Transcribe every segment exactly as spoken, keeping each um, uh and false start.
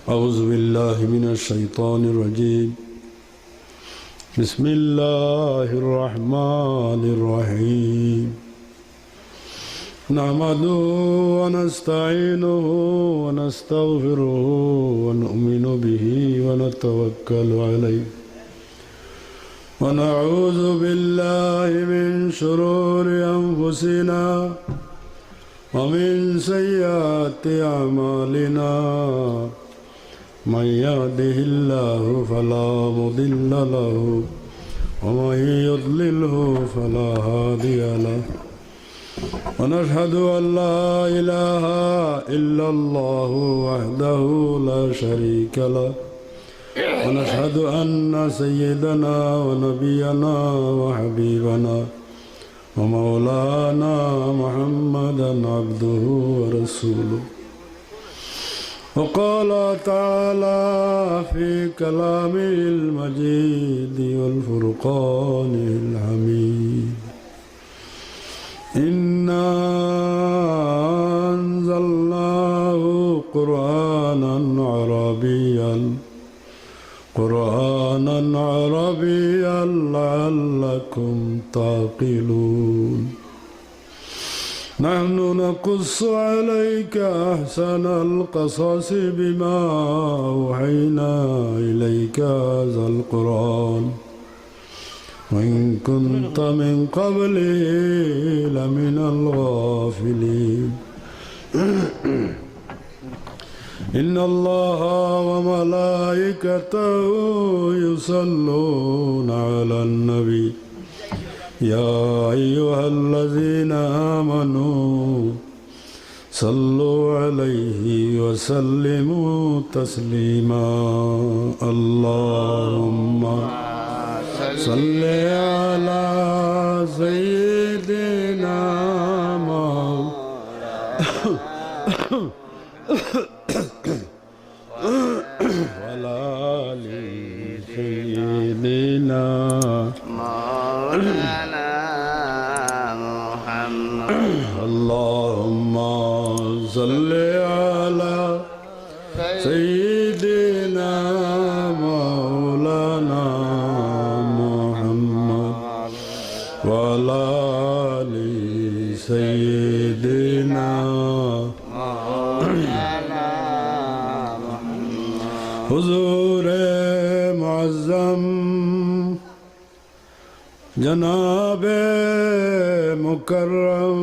أعوذ بالله من الشيطان الرجيم. بسم الله الرحمن الرحيم. نحمده ونستعينه ونستغفره ونؤمن به ونتوكل عليه ونعوذ بالله من شرور أنفسنا ومن سيئات أعمالنا. من يهده الله فلا مضل له ومن يضلله فلا هادي له. ونشهد أن لا إله إلا الله وحده لا شريك له. ونشهد أن سيدنا ونبينا وحبيبنا ومولانا محمدا عبده ورسوله. وقال تعالى في كلامه المجيد والفرقان الحميد: إنا أنزلناه قرآنا عربيا، قرآنا عربيا لعلكم تعقلون. نحن نقص عليك أحسن القصص بما أوحينا إليك هذا القرآن وإن كنت من قبله لمن الغافلين. إن الله وملائكته يصلون على النبي، يا أيها الذين آمنوا صلوا عليه وسلموا تسليما. اللهم صل على سيدنا محمد وعلى آل سيدنا مولانا محمد. اللهم صل على سيدنا مولانا محمد وعلى آل سيدنا مولانا محمد. حضور معظم جناب مكرم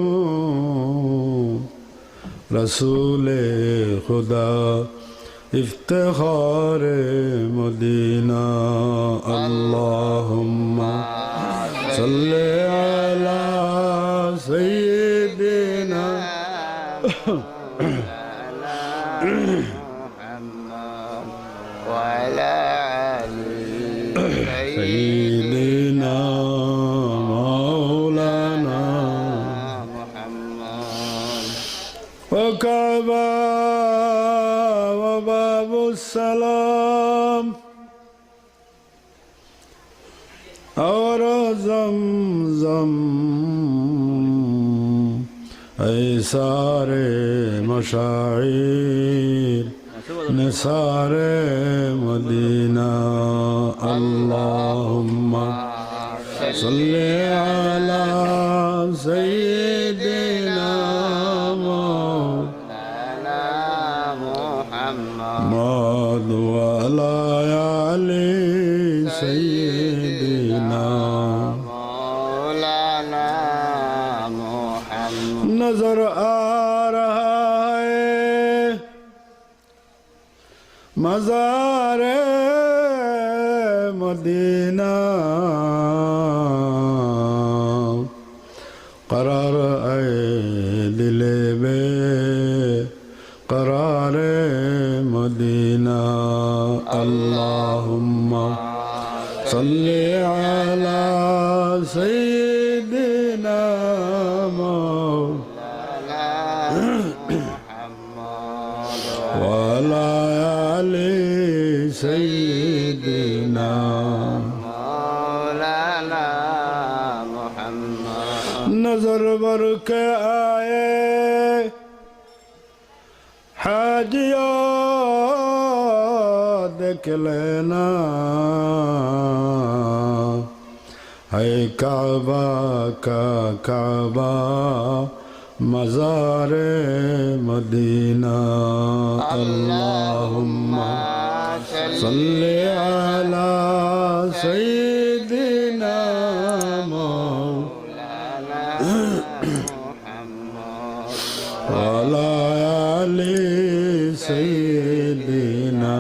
رسول خدا افتخار مدینہ. اللهم صل على سيدنا محمد وعلى آل سيدنا مولانا محمد. وكعبة وباب السلام اور زمزم، اے سارے مشاعر نثار مدینہ. اللهم صل على سيدنا مولانا محمد وعلى آل سيدنا مولانا محمد. نظر آ رہا ہے مزار مدینہ، قرار اے دل بے قرار مدینہ. اللهم صل على سيدنا محمد وعلى آل سيدنا مولانا محمد. نظر بر کے آئے حاجیوں دیکھ لینا، ہے کعبہ کا کعبہ، مزار مدینہ۔ اللہم صل علی سیدنا مولانا محمد وعلی آل سیدنا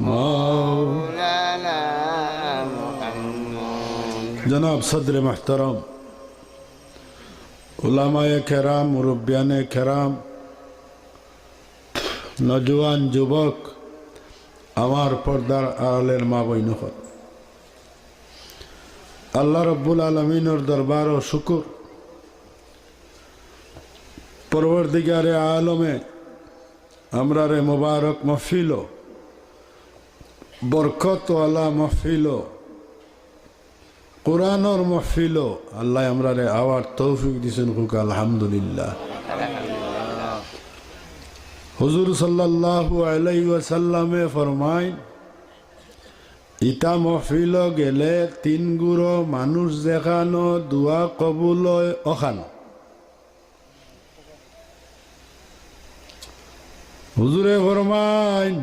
مولانا محمد۔ جناب صدر محترم، علماء کرام، মুরব্বিয়ানে কেরাম, নওজোয়ান যুবক, আমার পর্দার আড়ালের মা বইন অকল, আল্লাহ রব্বুল আলামিনর দরবারো শুকুর, পরওয়ারদিগারে আলমে আমরারে মোবারক মাহফিলো, বরকতওয়ালা মাহফিলো, কোরআনর মাহফিলো আল্লায় আমরারে আওয়ার তৌফিক দিছইন, কউক্কা আলহামদুলিল্লাহ। হুজুর সাল্লাল্লাহু আলাইহি ওয়াসাল্লামে ফরমাইন, ইতা মাহফিলো গেলে তিন গুরু মানুষ যেখানো, দোয়া কবুল অয় অখানো। হুজুরে ফরমাইন,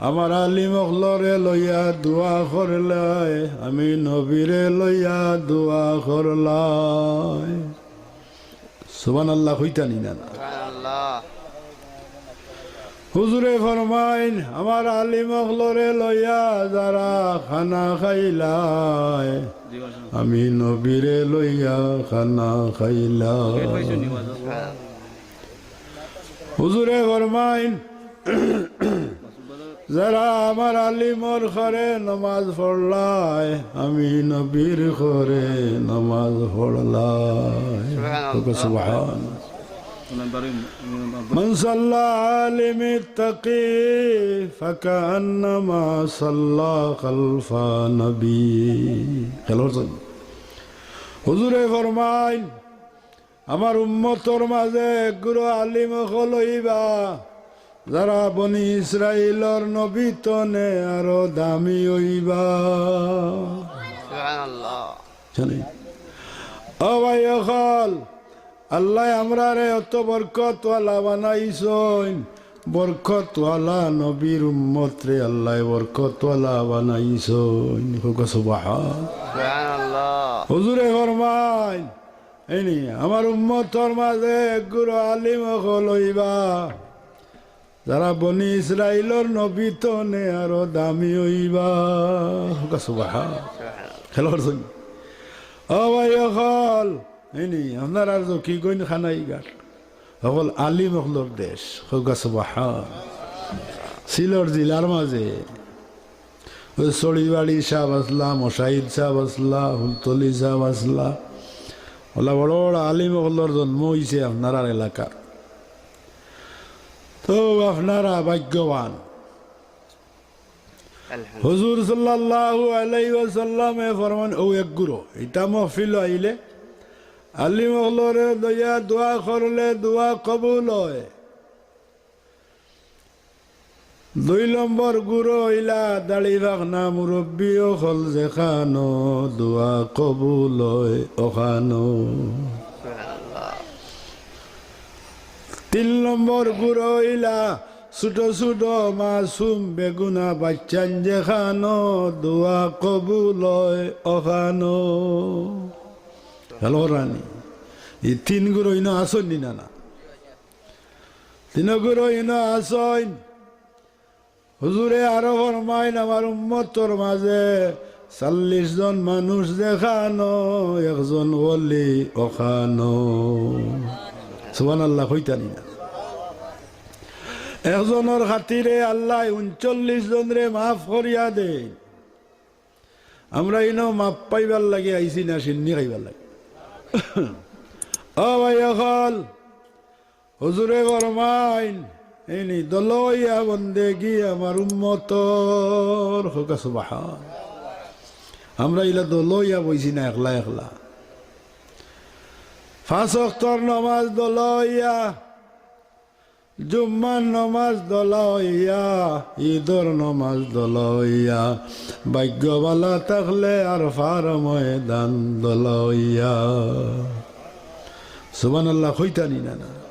আমার আলিম অকলরে লইয়া দোয়া করলায়, আমি নবীরে লইয়া দোয়া করলায়। সুবহানাল্লাহ কইতা নি না? সুবহানাল্লাহ। হুজুরে ফরমাইন, আমার আলিম অকলরে লইয়া যারা খানা খাইলায়, আমি নবীরে লইয়া খানা খাইলায়। হুজুরে ফরমাইন, যারা আমার আলিমর ঘরে নমাজ পড়লায়, আমি নবীর ঘরে নমাজ পড়লায়। সুবহানাল্লাহ। সুবহান। من صلى على العالم التقي فكأنما صلى خلف النبي। খেয়াল করছইন? হুজুরে ফরমাইন, আমার উম্মতর মাঝে এক গুরু আলিম অকল অইবা, যারা বনি ইসরাইলর নবী তনে আরো দামি অইবা। সুবহানাল্লাহ। জানি। ও ভাই অকল, আল্লায় আমরারে অত বরকতওয়ালা বানাইছইন, বরকতওয়ালা নবীর উম্মতরে আল্লায় বরকতওয়ালা বানাইছইন। কউক্কা সুবহান। সুবহানাল্লাহ। হুজুরে ফরমাইন, এইনি, আমার উম্মতর মাঝে এক গুরু আলিম অকল অইবা, যারা বনি ইসরাইলর নবী তনে আরো দামি অইবা। কউক্কা সুবহান। খেয়াল করছইন? ও ভাই অকল, এইনি, আপনারার জকিগঞ্জ, কানাইঘাট, অকল আলিম অকলর দেশ। কউক্কা সুবহান। সিলট জিলার মাঝে ওই ছড়িবাড়ি সাব আছলা, মুশাহিদ সাব আছলা, ফুলতলি সাব আছলা, অলা বড় বড় আলিম অকলর জন্ম অইছে আপনারার এলাকাত। তো আপনারা ভাগ্যবান। আলহামদুলিল্লাহ। হুজুর সাল্লাল্লাহু আলাইহি ওয়াসাল্লামে ফরমান, অউ এক গুরু, ইতা মাহফিলো আইলে আলিম অকলরে লইয়া দোয়া করলে দোয়া কবুল অয়। দুই নম্বর গুরু অইলা দাড়ি পাকনা মুরব্বি অকল যেখানো, দোয়া কবুল অয় অখানো। তিন নম্বর গুরু অইলা ছোট ছোট মাসুম বেগুনা বাইচ্চাইন যেখানো, দোয়া কবুল অয় অখানো। খেয়াল করছইন নি? ই তিন গুরু ইনো আছইন নি না না? তিন গুরু ইনো আছইন। হুজুরে আরো ফরমাইন, আমার উম্মতর মাঝে চল্লিশ জন মানুষ যেখানো, একজন ওলি অখানো। সুবহানাল্লাহ কইতা নি না? একজনর খাতিরে আল্লায় ঊনচল্লিশ জনরে মাফ করিয়া দেইন। আমরা ইনো মাফ পাইবার লাগি আইছি না, শিন্নি খাইবার লাগি? ও ভাই অকল, হুজুরে ফরমাইন, এইনি দল অইয়া বন্দেগি আমার উম্মতর, কউক্কা সুবহান। আমরা ইলা দল অইয়া বইছি না একলা একলা। পাঁচ ওয়াক্তর নমাজ দল অইয়া, জুম্মার নমাজ দলা অইয়া, ইদর নমাজ দলা অইয়া, ভাগ্য বালা থাকলে আরফার ময়দান দলা অইয়া। সুবহানাল্লাহ কইতা নি না, না?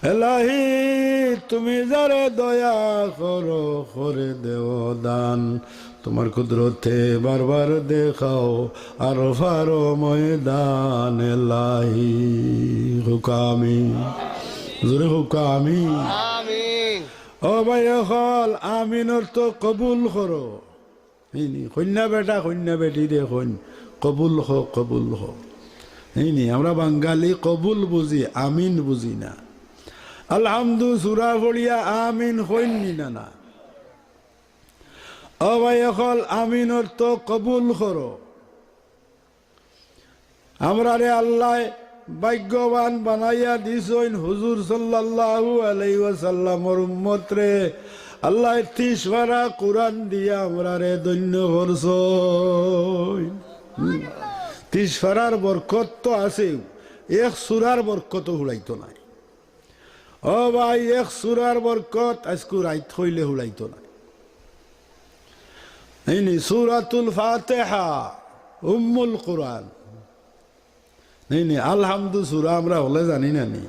এলাহি, তুমি যারে দয়া করো, করে দেও দান। তোমার কুদরতে বারবার দেখাও আরফার ময়দান এলাহি। কউক্কা আমিন। জোরে কউক্কা আমিন। আমিন। ও ভাই অকল, আমিন অর্থ কবুল করো। এই নি, কইন্যা বেটা, কইন্যা বেটি দেখইন, কবুল হ, কবুল হ। এই নি, আমরা বাঙালি কবুল বুঝি, আমিন বুঝি না। আলহামদু সুরা পড়িয়া আমিন কইন নি না, না? ও ভাই অকল, আমিন অর্থ কবুল করো। আমরারে আল্লায় ভাগ্যবান বানাইয়া দিছইন, হুজুর সাল্লাল্লাহু আলাইহি ওয়াসাল্লামর উম্মতরে আল্লায় তিশ পারা কুরআন দিয়া আমরারে ধন্য করছইন। হুম। তিশ পারার বরকত তো আছে, এক সুরার বরকত ফুরাইতো নায়। ও ভাই, এক সুরার বরকত আইজকু রাইত কইলে ফুরাইতো নায়। এই নি, সুরাতুল ফাতিহা, উম্মুল কুরআন। এই নি, আলহামদু সুরা আমরা হকলে জানি না নি?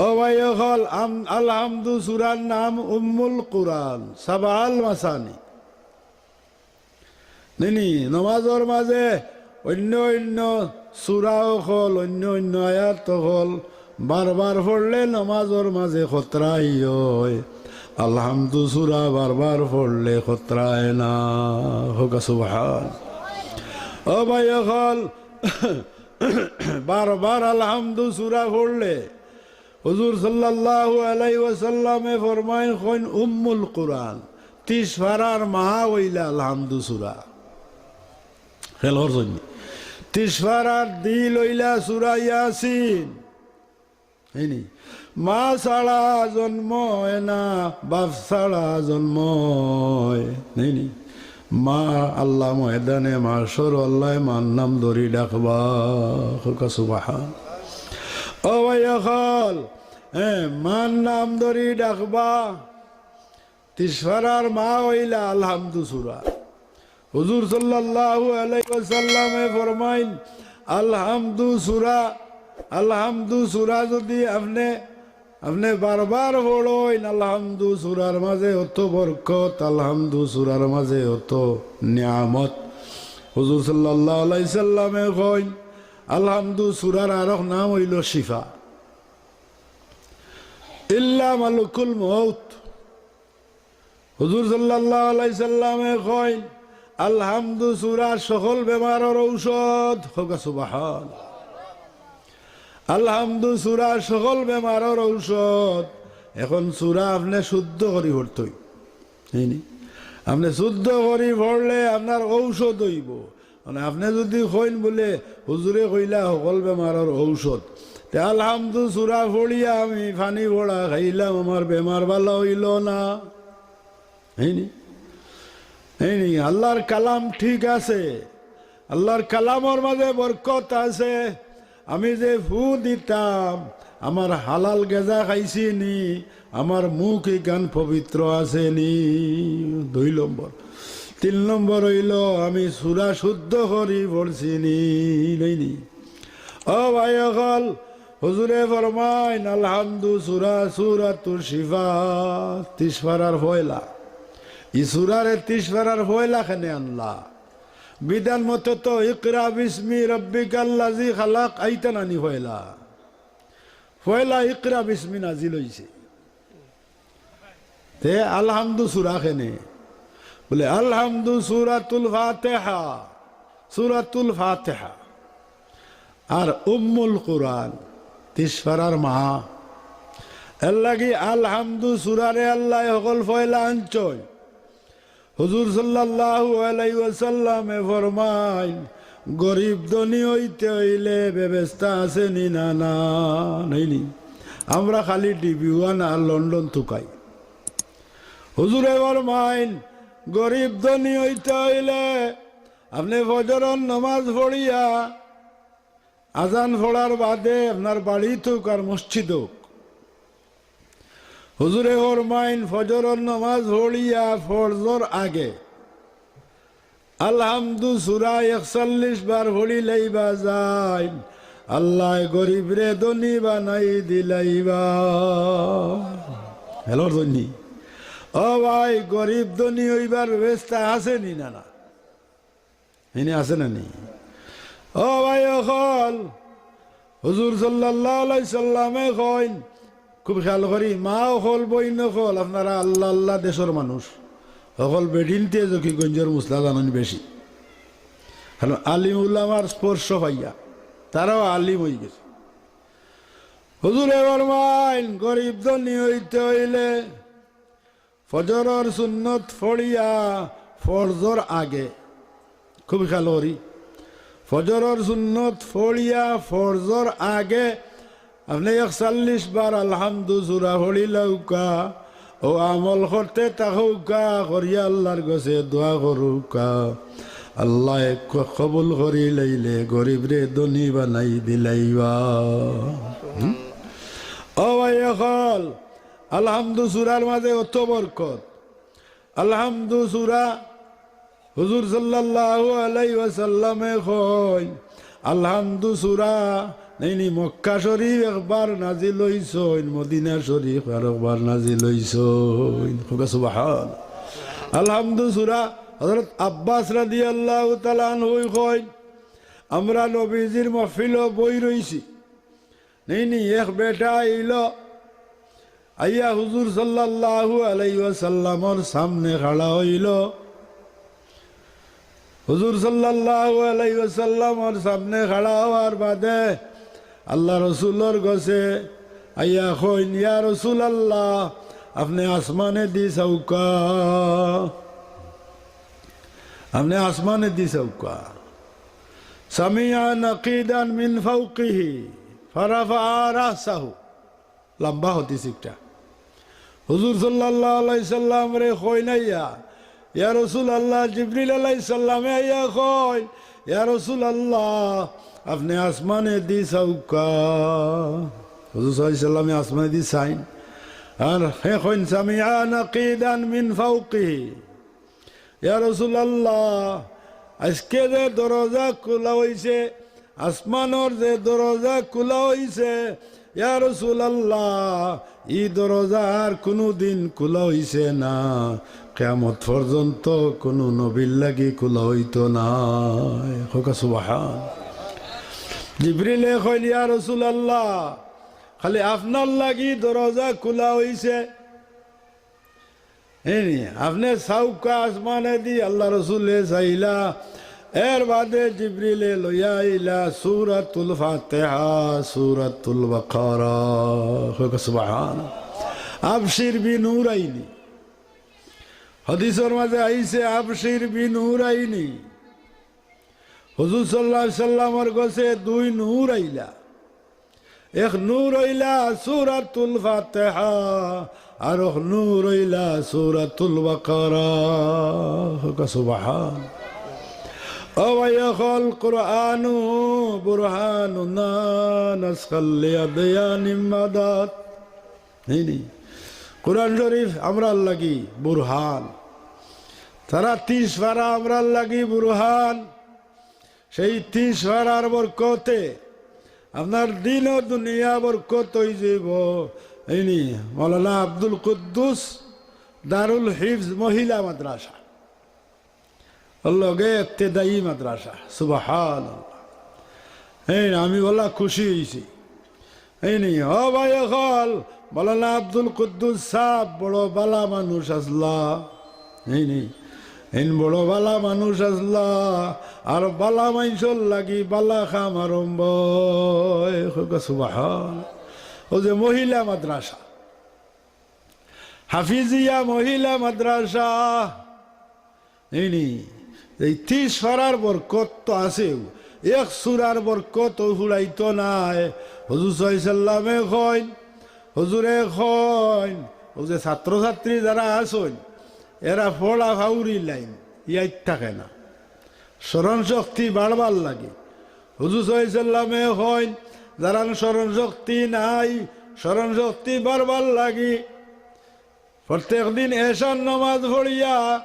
ও ভাই অকল, আম-, আলহামদু সুরার নাম উম্মুল কুরআন, সাবাল মাসানি। নি নি, নমাজর মাঝে অইন্য অইন্য সুরা অকল, অইন্য অইন্য আয়াত অকল বারবার পড়লে নমাজর মাঝে খতরা অয়। আলহামদু সুরা বারবার পড়লে খতরা অয় না। কউক্কা সুবহান। ও ভাই অকল, বারবার আলহামদু সুরা পড়লে হুজুর সাল্লাল্লাহু আলাইহি ওয়াসাল্লামে ফরমাইন, কইন উম্মুল কুরআন, তিশ পারার মা অইলা আলহামদু সুরা। খেয়াল করছইন নি? তিশ পারার দিল অইলা সুরা ইয়াসিন। এই নি, মা ছাড়া জন্ম অয় না, বাপ ছাড়া জন্ম অয়। এই নি, মা আল্লাহ ময়দানে মাশর আল্লায় মার নাম ধরি ডাকবা। কউক্কা সুবহান। ও ভাই অকল, হ্যাঁ, মার নাম ধরি ডাকবা। তিশ পারার মা অইলা আলহামদু সুরা। হুজুর সাল্লাল্লাহু আলাইহি ওয়াসাল্লামে ফরমাইন, আলহামদু সুরা, আলহামদু সুরা যুদি আপনে, আপনে বারবার পড়ইন, আলহামদু সুরার মাঝে অত বরকত, আলহামদু সুরার মাঝে অত নিয়ামত। হুজুর সাল্লাল্লাহু আলাইহি সাল্লামে কইন, আলহামদু সুরার আরক নাম অইলো শিফা। ইল্লা মালাকুল মউত। হুজুর সাল্লাল্লাহু আলাইহি সাল্লামে কইন, আলহামদু সুরা সকল বেমারর ঔষধ। কউক্কা সুবহান। আলহামদু সুরা সকল বেমারর ঔষধ। এখন সুরা আপনে শুদ্ধ করি পড়তই। এই নি? আপনে শুদ্ধ করি পড়লে আপনার ঔষধ অইবো। মানে, আপনে যুদি কইন বুলে, "হুজুরে কইলা হকল বেমারর ঔষধ, তে আলহামদু সুরা পড়িয়া আমি পানি পড়া খাইলাম, আমার বেমার ভালা অইলো না।" অয় নি? অয় নি? আল্লার কালাম ঠিক আছে, আল্লার কালামর মাঝে বরকত আছে। আমি যে ফু দিতাম, আমার হালাল গেজা খাইছি নি, আমার মুখ ইখান পবিত্র আছে নি? দুই নম্বর। তিন নম্বর অইলো, আমি সুরা শুদ্ধ করি পড়ছি নি, নায় নি? ও ভাই অকল, হুজুরে ফরমাইন, আলহামদু সুরা, সুরাতু শিফা, তিশ পারার পয়লা। ই সুরারে তিশ পারার পয়লা কেনে আনলা? বিধান মতো তো ইকরা বিসমি রব্বিকাল্লাযী খালাক আইতা না নি পয়লা। পয়লা ইকরা বিসমি নাজিল অইছে। তে আলহামদু সুরা কেনে? বুলে, আলহামদু সুরাতুল ফাতিহা, সুরাতুল ফাতিহা। আর উম্মুল কুরআন, তিশ পারার মা। এরলাগি আলহামদু সুরারে আল্লায় হকল পয়লা আনছইন। হুজুর সাল্লাল্লাহু আলাইহি ওয়াসাল্লামে ফরমাইন, গরিব ধনী অইতে অইলে ব্যবস্থা আছে নি না, না, নাই নি? আমরা খালি ডিবি ওয়ান আর লন্ডন তুকাই। হুজুরে ফরমাইন, গরিব ধনী অইতে অইলে আপনে ফজরর নমাজ পড়িয়া আজান পড়ার বাদে আপনার বাড়িত অউক আর মসজিদ অউক, হুজুরে ফরমাইন, ফজরর নমাজ পড়িয়া ফরজর আগে আলহামদু সূরা একচল্লিশ বার পড়িলাইবা যাইন, আল্লায় গরিবরে ধনী বানাই দিলাইবা। হেলোর ধনী। ও ভাই, গরিব ধনী অইবার ব্যবস্থা আছে নি না? না, হিনি আছে না নি? ও ভাই অকল, হুজুর সাল্লাল্লাহু আলাইহি সাল্লামে কইন, খুব খেয়াল করি, মা অকল, বইন অকল, আপনারা আল্লাহ আল্লাহ দেশর মানুষ, অকল বেটিন্তে জকিগঞ্জর মুসলা জানইন বেশি, কারণ আলিম উলামার স্পর্শ পাইয়া তারাও আলিম অইগেছে। হুজুরে ফরমাইন, গরিব ধনী অইতে অইলে ফজরর সুন্নত পড়িয়া ফরজর আগে, খুব খেয়াল করি, ফজরর সুন্নত পড়িয়া ফরজর আগে আপনে একচল্লিশ বার আলহামদু সূরা পড়িলাউক্কা, অউ আমল করতে থাকউক্কা, করিয়া আল্লার গেছে দোয়া করউক্কা, আল্লায় ক-, কবুল করিলাইলে গরিবরে ধনী বানাই দিলাইবা। হুম? ও ভাই অকল, আলহামদু সূরার মাঝে অত বরকত। আলহামদু সূরা, হুজুর সাল্লাল্লাহু আলাইহি ওয়াসাল্লামে কইন, আলহামদু সূরা, নাইনি, মক্কা শরীফ একবার নাজিল অইছইন, মদিনা শরীফ আরকবার নাজিল অইছইন। কউক্কা সুবহান। আলহামদু সূরা, হযরত আব্বাস রাদিয়াল্লাহু তাআলা আনহু কইন, আমরা নবীজির মাহফিলো বই রইছি, নাইনি, এক বেটা আইলো, আইয়া হুজুর সাল্লাল্লাহু আলাইহি ওয়াসাল্লামর সামনে খাড়া অইলো। হুজুর সাল্লাল্লাহু আলাইহি ওয়াসাল্লামর সামনে খাড়া অওয়ার বাদে আল্লার রসুলর গেছে আইয়া কইন, ইয়া রাসুলাল্লাহ, আপনে আসমানেদি চাউক্কা, আপনে আসমানেদি চাউক্কা। সামিআ নাকিদান মিন ফাওকিহি ফারাফা রাসাহু। লম্বা হাদিস একটা। হুজুর সাল্লাল্লাহু আলাইহি সাল্লামরে কইন আইয়া, ইয়া রাসুলাল্লাহ, জিবরিল আলাইহিস সালামে আইয়া কইন, ইয়া রাসুলাল্লাহ, আপনে আসমানেদি চাউক্কা। হুজুর সাল্লাল্লাহু আলাইহি সাল্লামে আসমানেদি চাইন, আর হে কইন, সামিআ নাকিদান মিন ফাওকিহি। ইয়া রাসুলাল্লাহ, আইজকে যে দরজা খুলা অইছে, আসমানর যে দরজা খুলা অইছে, ইয়া রাসুলাল্লাহ, ই দরজা আর কুনুদিন খুলা অইছে না, কিয়ামত পর্যন্ত কুনু নবীর লাগি খুলা অইতো নায়। কউক্কা সুবহান। জিবরিলে কইন, ইয়া রাসুলাল্লাহ, খালি আপনার লাগি দরজা খুলা অইছে? এইনি, আপনে চাউক্কা আসমানেদি, আল্লার রসুলে চাইলা, এর বাদে জিবরিলে লইয়া আইলা সূরাতুল ফাতিহা, সূরাতুল বাকারা। কউক্কা সুবহান। আবশির বিনুরাইনি। হাদিসর মাঝে আইছে, আবশির বিনুরাইনি। হুজুর সাল্লাল্লাহু আলাইহি সাল্লামর গেছে দুই নূর আইলা। এক নূর অইলা সূরাতুল ফাতিহা, আর এক নূর অইলা সূরাতুল বাকারা। কউক্কা সুবহান। ও ভাই অকল, কুরআনু বুরহানুনা নাসখাল লিআদয়ানি মাদাত। এইনি, কুরআন শরীফ আমরার লাগি বুরহান। তারা তিশ পারা আমরার লাগি বুরহান। সেই তিশ পারার বরকতে আপনার দিন ও দুনিয়া বরকত অইযিবো। এইনি, মাওলানা আব্দুল কুদ্দুস, দারুল হিফজ মহিলা মাদ্রাসা, লগে ইবতেদায়ী মাদ্রাসা। সুবহানাল্লাহ। এইন আমি বলা খুশি অইছি। এইনি, ও ভাই অকল, মাওলানা আব্দুল কুদ্দুস সাব বড় বালা মানুষ আছলা। এইনি, এইন বড় বালা মানুষ আছলা। আর বালা মানষর লাগি বালা কাম আরম্ভ অয়। কউক্কা সুবহান। অউ যে মহিলা মাদ্রাসা, হাফিজিয়া মহিলা মাদ্রাসা, এইনি, এই তিশ পারার বরকত তো আছেউ, এক সূরার বরকত অউ ফুরাইতো নায়। হুজুর সাল্লাল্লাহু আলাইহি সাল্লামে কইন, হুজুরে কইন, অউ যে ছাত্রছাত্রী যারা আছইন, এরা পড়া ফাউরিলাইন, ইয়াদ থাকে না। স্মরণ শক্তি বাড়বার লাগি। হুজুর সাল্লাল্লাহু আলাইহি সাল্লামে কইন, যারার স্মরণ শক্তি নাই, স্মরণ শক্তি বাড়বার লাগি প্রত্যেক দিন এশার নামাজ পড়িয়া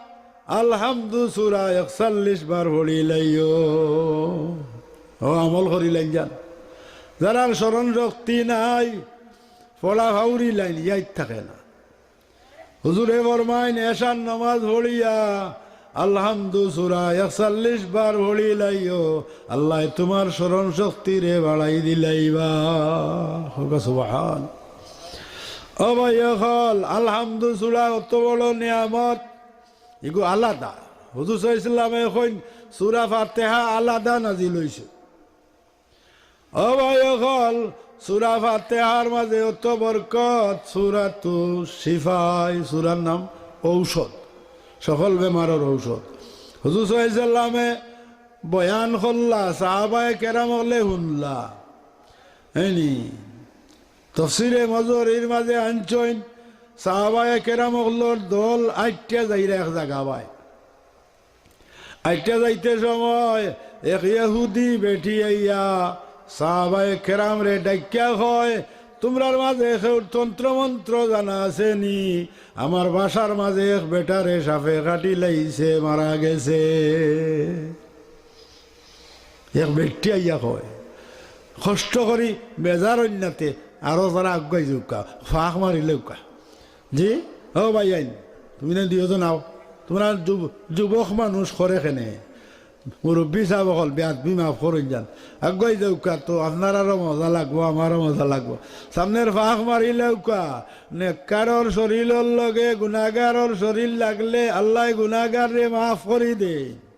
আলহামদু সূরা একচল্লিশ বার পড়িলাইও। ও আমল করিলাইন যান। যারার স্মরণ শক্তি নাই, পড়া ফাউরিলাইন, ইয়াদ থাকে না। হুজুরে ফরমাইন, এশার নামাজ পড়িয়া আলহামদু সূরা একচল্লিশ বার পড়িলাইও, আল্লায় তুমার স্মরণ শক্তিরে বাড়াই দিলাইবা। কউক্কা সুবহান। ও ভাই অকল, আলহামদু সূরা অত বড় নিয়ামত, ইগু আলাদা। হুজুর সাল্লাল্লাহু আলাইহি ওয়াসাল্লামে কইন, সূরা ফাতিহা আলাদা নাজিল অইছে। ও ভাই অকল, সূরা ফাতিহার মাঝে অত বরকত, সূরাতু শিফা, ই সূরার নাম ঔষধ, সকল বেমারর ঔষধ। হুজুর সাল্লাল্লাহু আলাইহি ওয়াসাল্লামে বয়ান করলা, সাহাবায়ে কেরাম অকলে হুনলা। এইনি তফসিরে মজরির মাঝে আনছইন, সাহাবায়ে কেরাম অকলর দল আইট্টা যাইরা এক জাগা বায়। আইট্টা যাইতে সময় এক ইহুদি বেটি আইয়া সাহাবায়ে কেরামরে ডাকিয়া কয়, "তুমরার মাঝে কেউর তন্ত্রমন্ত্র জানা আছে নি? আমার বাসার মাঝে এক বেটারে সাপে কাটিলাইছে, মারা গেছে।" এক বেটি আইয়া কয়, কষ্ট করি বেজার অইন্নাতে আরো তারা আগুয়াই যাউক্কা, ফাঁক মারিলাউক্কা। জি, ও ভাইয়াইন, তুমি না দুইজন আও, তুমরা যুব-, যুবক মানুষ করে কেনে, মুরব্বি সাব অকল, বেয়াদবি মাফ করইন যান, আগুয়াই যাউক্কা, তো আপনারারও মজা লাগবো, আমারও মজা লাগবো। সামনের ফাঁক মারিলাউক্কা, নেককারর শরীলর লগে গুনাগারর শরীল লাগলে আল্লায় গুনাগাররে মাফ করি দেইন।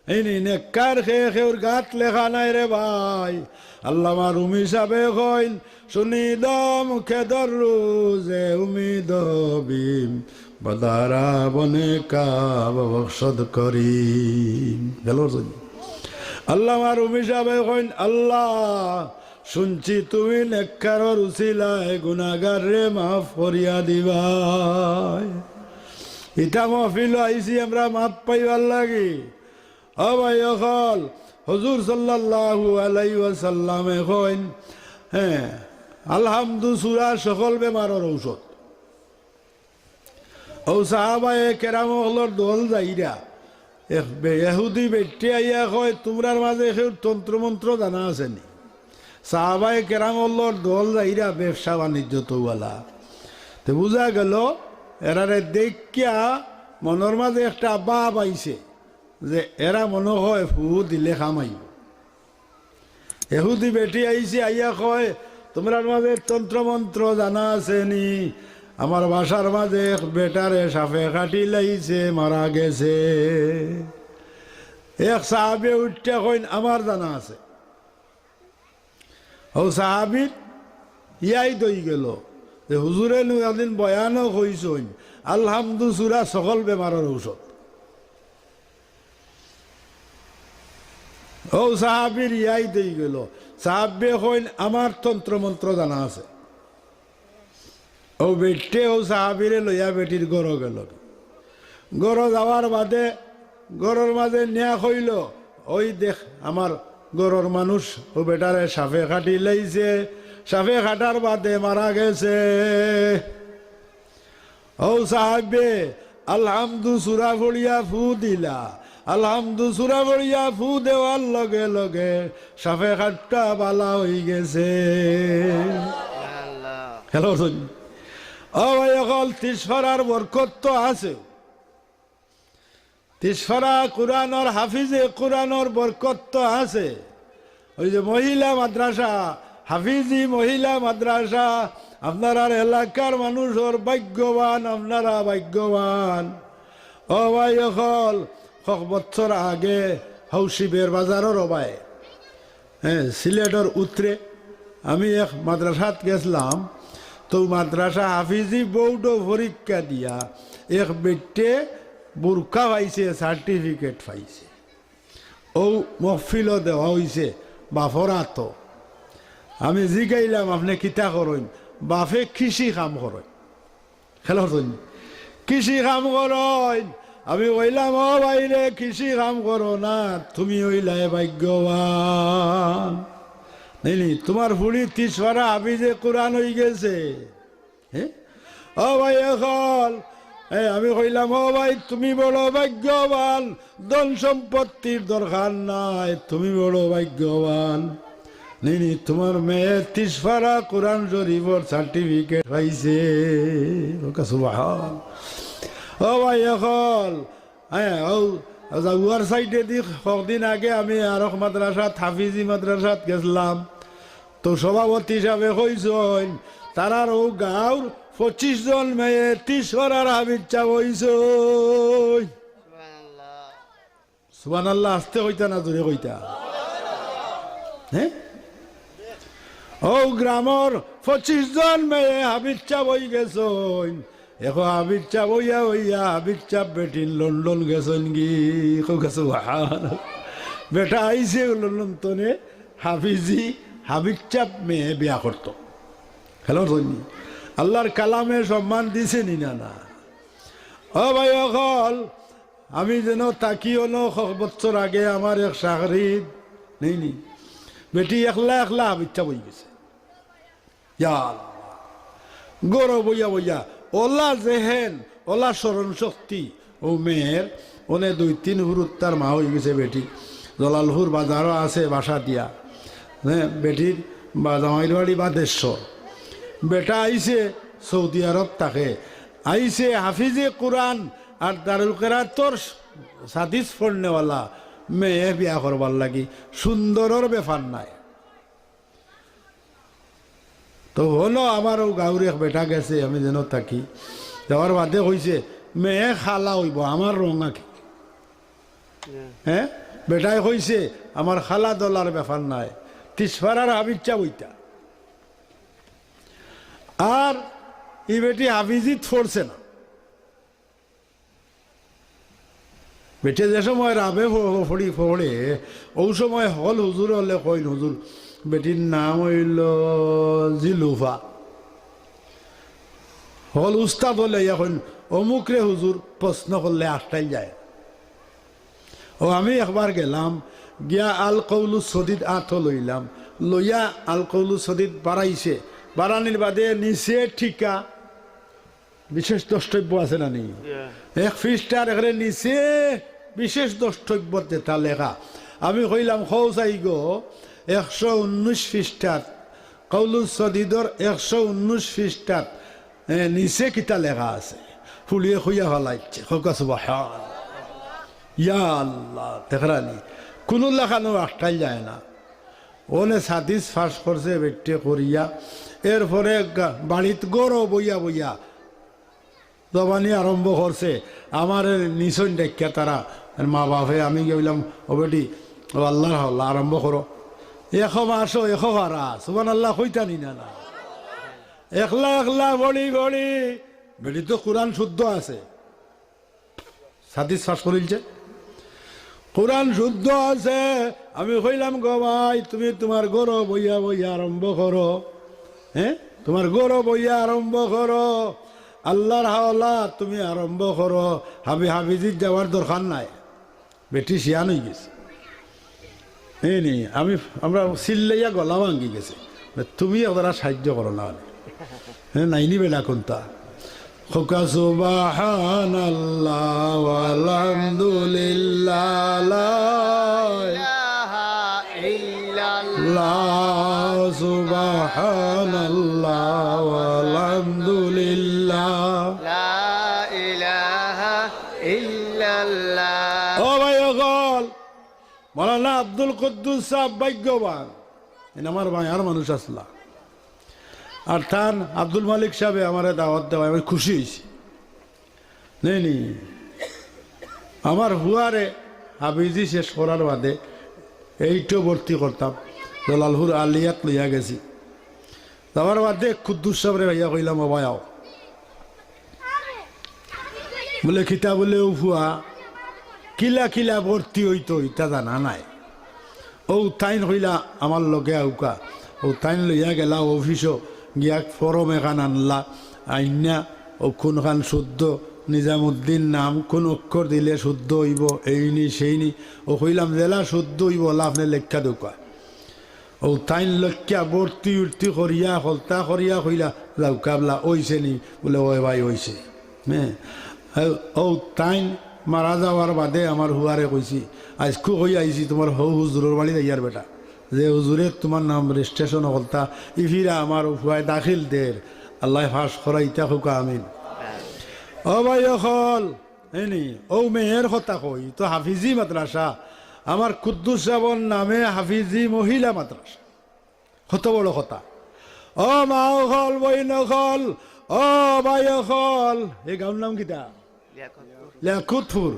এইনি নেককার কে কেউর গাত লেখা নাই রে ভাই। আল্লামা রুমি সাবে কইন, "শুনি দ মুখে দরুজে উমিদ বিম, বদারা বনে কাব বখশদ করিম।" গেল অর্জন। আল্লামা রুমি সাবে কইন, "আল্লাহ, শুনছি তুমি নেককারর উসিলায় গুনাগাররে মাফ করিয়া দিবায়।" ইতা মহফিলো আইছি আমরা মাফ পাইবার লাগি। ও ভাই অকল, হুজুর সাল্লাল্লাহু আলাইহি ওয়াসাল্লামে কইন, হ্যাঁ, আলহামদু সূরা সকল বেমারর ঔষধ। ও সাহাবায়ে কেরাম অকলর দল যাইরা, এক বে-, ইহুদি বেটি আইয়া কয়, "তুমরার মাঝে কেউর তন্ত্রমন্ত্র জানা আছে নি?" সাহাবায়ে কেরাম অকলর দল যাইরা ব্যবসা বাণিজ্য তৌওয়ালা। তে বুঝা গেল, এরারে দেখিয়া মনর মাঝে একটা ভাব আইছে যে এরা মনে হয় ফু দিলে কামাইব। এহুদি বেটি আইছে, আইয়া কয়, "তুমরার মাঝে তন্ত্রমন্ত্র জানা আছে নি? আমার বাসার মাঝে এক বেটারে সাপে কাটিলাইছে, মারা গেছে।" এক সাহাবে উঠিয়া কইন, "আমার জানা আছে।" ও সাহাবির ইয়াদ অইগেল যে হুজুরে নু একদিন বয়ানো কইছইন, আলহামদু সূরা সকল বেমারর ঔষধ। ও সাহাবির ইয়াদ অইগেল, সাহাবে কইন, "আমার তন্ত্রমন্ত্র জানা আছে।" ও বেটিয়ে ও সাহাবিরে লইয়া বেটির ঘরো গেল। ঘরো যাওয়ার বাদে ঘরর মাঝে নিয়া কইল, "ওই দেখ, আমার ঘরর মানুষ ও বেটারে সাপে কাটিলাইছে, সাপে কাটার বাদে মারা গেছে।" ও সাহাবে আলহামদু সূরা পড়িয়া ফু দিলা। আলহামদু সূরা পড়িয়া ফু দেওয়ার লগে লগে সাপে কাটটা বালা অইগেছে। আল্লাহ। খেয়াল করছইন? ও ভাই অকল, তিরিশ পারার বরকত তো আছে। তিরিশ পারা কোরআনর হাফিজে কোরআনর বরকত তো আছে। ওই যে মহিলা মাদ্রাসা, হাফিজি মহিলা মাদ্রাসা, আপনারার এলাকার মানুষর ভাগ্যবান, আপনারা ভাগ্যবান। ও ভাই অকল, কয়েক বছর আগে হৌশিবের বাজারর ওবায়, হ্যাঁ, সিলেটর উত্তরে আমি এক মাদ্রাসাত গেছলাম, তো মাদ্রাসা হাফিজি বোর্ডও পরীক্ষা দিয়া এক বেটিয়ে বুরকা পাইছে, সার্টিফিকেট পাইছে। ও মহফিলও দেওয়া অইছে বাফর আতো। আমি জিগাইলাম, "আপনে কিতা করইন?" "বাফে কৃষি কাম করইন।" খেয়াল করছইন? "কৃষি কাম করইন।" আমি কইলাম, "ও ভাইরে, কৃষি কাম করো না, তুমি অইলায় ভাগ্যবান।" নাইনি, তুমার ফুড়ি তিরিশ পারা হাফিজে কোরআন অইগেছে। হ্যাঁ? ও ভাই অকল, এ, আমি কইলাম, "ও ভাই, তুমি বড় ভাগ্যবান, ধন সম্পত্তির দরকার নাই, তুমি বড় ভাগ্যবান।" নি, নি, তোমার মেয়ে তিরিশ পারা কোরআন শরীফর সার্টিফিকেট পাইছে। ওকে সুবহান। ও ভাই অকল, হ্যাঁ, ও, ও যাওয়ার সাইডেদি কদিন আগে আমি আরক মাদ্রাসাত, হাফিজি মাদ্রাসাত গেছলাম। তো সভাপতি হিসাবে কইছইন, তারার ও গাঁওর পঁচিশ জন মেয়ে তিরিশ পারার হাফিজ সাব অইছইন। সুবহানাল্লাহ, আস্তে কইতা না জোরে কইতা? হ্যাঁ, ও গ্রামর পঁচিশ জন মেয়ে হাফিজ সাব অই গেছইন। এখন হাফিজ সাব অইয়া অইয়া হাফিজ সাব বেটিন লন্ডন গেছইন গি। কও গেছে ওয়াহান। বেটা আইছে লন্ডন তনে হাফিজি, হাফিজ সাব মেয়ে বিয়া করতো। হ্যালো সৈনি, আল্লাহর কালামে সম্মান দিছে নি না? না। ও ভাই অকল, আমি যেন থাকি অনো কয়েক বছর আগে আমার এক সাগরিদ নেই নি, বেটি একলা একলা হাফিজ সাব অই গেছে। ইয়া আল্লাহ। গরো বইয়া বইয়া, ওলা জেহেন, ওলা স্মরণ শক্তি, ও মেয়ের, ওনে দুই তিন হুরুত্তার মা অই গেছে বেটি। জলালপুর বাজারও আছে বাসা দিয়া। হ্যাঁ, বেটির বা জামাইর বাড়ি বাদেশ্বর। বেটা আইছে সৌদি আরব থাকে। আইছে হাফিজে কোরআন আর দারুল কেরাতর হাদিস পড়নেওয়ালা মেয়ে বিয়া করবার লাগি। সুন্দরর ব্যাপার নাই। তো হনো আমার ও গাঁওর এক বেটা গেছে, আমি যেন থাকি। যাওয়ার বাদে কইছে, "মেয়ে খালা অইবো, আমার রং আঁকি।" হ্যাঁ, বেটায় কইছে, "আমার খালা দলার ব্যাপার নাই, তিরিশ পারার হাফিজ সাব অইতা।" আর ই বেটি হাফিজিত পড়ছে না। বেটে যে সময় রাবে ফ-, ফড়ি ফড়ে, ও সময় হকল হুজুর অকলে কইন, "হুজুর, বেটির নাম অইলো জিলুফা।" হকল উস্তাদ অকলে ইয়া কইন, "অমুকরে হুজুর, প্রশ্ন করলে আটকাইল যায়।" ও আমি একবার গেলাম, গিয়া আল কৌলু সদিদ আতো লইলাম, লইয়া আল কৌলু সদিদ বাড়াইছে, বাড়ানির বাদে নিচে ঠিকা, বিশেষ দ্রষ্টব্য আছে না নি? এক পৃষ্ঠার একরে নিচে বিশেষ দ্রষ্টব্য যেটা লেখা। আমি কইলাম, "কও চাই গো, একশো উনিশ পৃষ্ঠাত, কৌলুস সদিদর একশো উনিশ পৃষ্ঠাত, এ, নিচে কিতা লেখা আছে?" ফুলিয়ে কইয়া ফালাইছে, কউক্কা সুবহান। ইয়া আল্লাহ, দেখরানি, কুনু লাখানো আটকাইল যায় না। অনে হাদিস পাশ করছে বেটে করিয়া, এরপরে গা-, বাড়িত গরো বইয়া বইয়া জবানি আরম্ভ করছে। আমারে নিছইন ডাকিয়া তারা, মা বাপে, আমি গিয়া কইলাম, "ও বেটি, ও আল্লাহর হাওলা, আরম্ভ করো।" এখো মাসো, এখো পারা, সুবহানাল্লাহ কইতা নি না, না। একলা একলা পড়ি পড়ি, বেটি তো কোরআন শুদ্ধ আছে। হাদিস পাশ করিলছে। কোরআন শুদ্ধ আছে। আমি কইলাম, "গো ভাই, তুমি তুমার গরো বইয়া বইয়া আরম্ভ করো।" হ্যাঁ? তুমার গরো বইয়া আরম্ভ করো। আল্লাহর হাওলা তুমি আরম্ভ করো। হাবি-, হাফিজিত যাওয়ার দরকার নাই। বেটি শিয়ান অই গেছে। এই নি, আমি, আমরা চিল্লাইয়া গলা ভাঙ্গি গেছে। তুমি একদারা সাহায্য করো না। হ্যাঁ, নাইনি বেটা কুনতা? কউক্কা সুবহানাল্লাহ ওয়ালহামদুলিল্লাহ, লা ইলাহা ইল্লাল্লাহ। লা সুবহানাল্লাহ ওয়ালহামদুলিল্লাহ। লা ইলাহা ইল্লাল্লাহ। ও ভাই অকল, মাওলানা আব্দুল কুদ্দুস সাব ভাগ্যবান, এন আমার ভাই আর মানুষ আছলা। আর তান আব্দুল মালিক সাবে আমারে দাওয়াত দেওয়ায় আমি খুশি অইছি। নেই নি, আমার ফুয়ারে হাফিজি শেষ করার বাদে এইটো ভর্তি করতাম, জলালপুর আলিয়াত লইয়া গেছি। যাওয়ার বাদে কুদ্দুস সাবরে ভাইয়া কইলাম, "ও ভাই আও।" বুলে, "কিতা?" বুলে, "ও ফুয়া, কিলা কিলা ভর্তি অইতো ইতা জানা নাই।" ও তাইন কইলা, "আমার লগে আউক্কা।" ও তাইন লইয়া গেলা অফিসো, গিয়া ফরম এখান আনলা, আইন্না ও কুনখান শুদ্ধ, নিজামুদ্দিন নাম, কুন অক্ষর দিলে শুদ্ধ অইবো, এইনি সেইনি। ও কইলাম, "যেলা শুদ্ধ অইবো, অলা আপনে লেখা দেউক্কা।" অউ তাইন লক্ষ্যা ভর্তি উর্তি করিয়া, হলতা করিয়া কইলা, "যাও কাবলা, অইছে নি?" বুলে, "অয় ভাই, অইছে।" হ্যাঁ, অউ তাইন মারা যাওয়ার বাদে আমার হুয়ারে কইছি, "আইজকু কই আইছি তুমার হউ হুজুরর বাড়ি যাইয়ার বেটা, যে হুজুরে তুমার নাম রেজিস্ট্রেশন হলতা, ইফিরা আমার ফুয়ায় দাখিল দের, আল্লায় পাশ করাইতা কউক্কা আমিন।" ও ভাই অকল, এই নি, অউ মেয়ের কথা কই, তো হাফিজি মাদ্রাসা, আমার কুদ্দুস সাবর নামে হাফিজি মহিলা মাদ্রাসা। কত বড় কথা। ও মা অকল, বইন অকল, ও ভাই অকল, এই গাউর নাম কিতা? লিয়াকতপুর।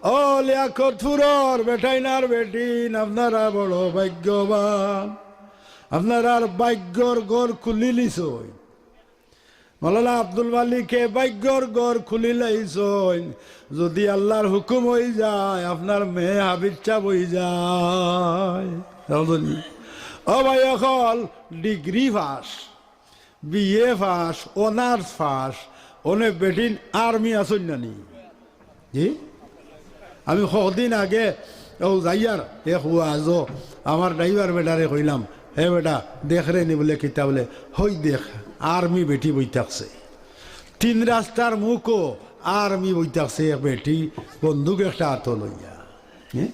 ও লিয়াকতপুরর বেটাইন আর বেটিন, আপনারা বড় ভাগ্যবান। আপনারার ভাগ্যর ঘর খুলিলিছইন। মৌলানা আব্দুল মালিকে ভাগ্যর ঘর খুলিলাইছইন। যদি আল্লার হুকুম অইযায়, আপনার মেয়ে হাফিজ সাব অইযায়। বুঝছইন নি? ও ভাই অকল, ডিগ্রি পাশ, বিএ পাশ, অনার্স পাশ, অনে বেটিন আর্মি আছইন না নি? জি? আমি কদিন আগে অউ যাইয়ার এক ওয়াজো আমার ড্রাইভার বেটারে কইলাম, "হে বেটা, দেখরে নি?" বুলে, "কিতা?" বুলে, "হই দেখ, আর্মি বেটি বই থাকছে, তিন রাস্তার মুখো আর্মি বই থাকছে, এক বেটি বন্দুক একটা আতো লইয়া।" হ্যাঁ?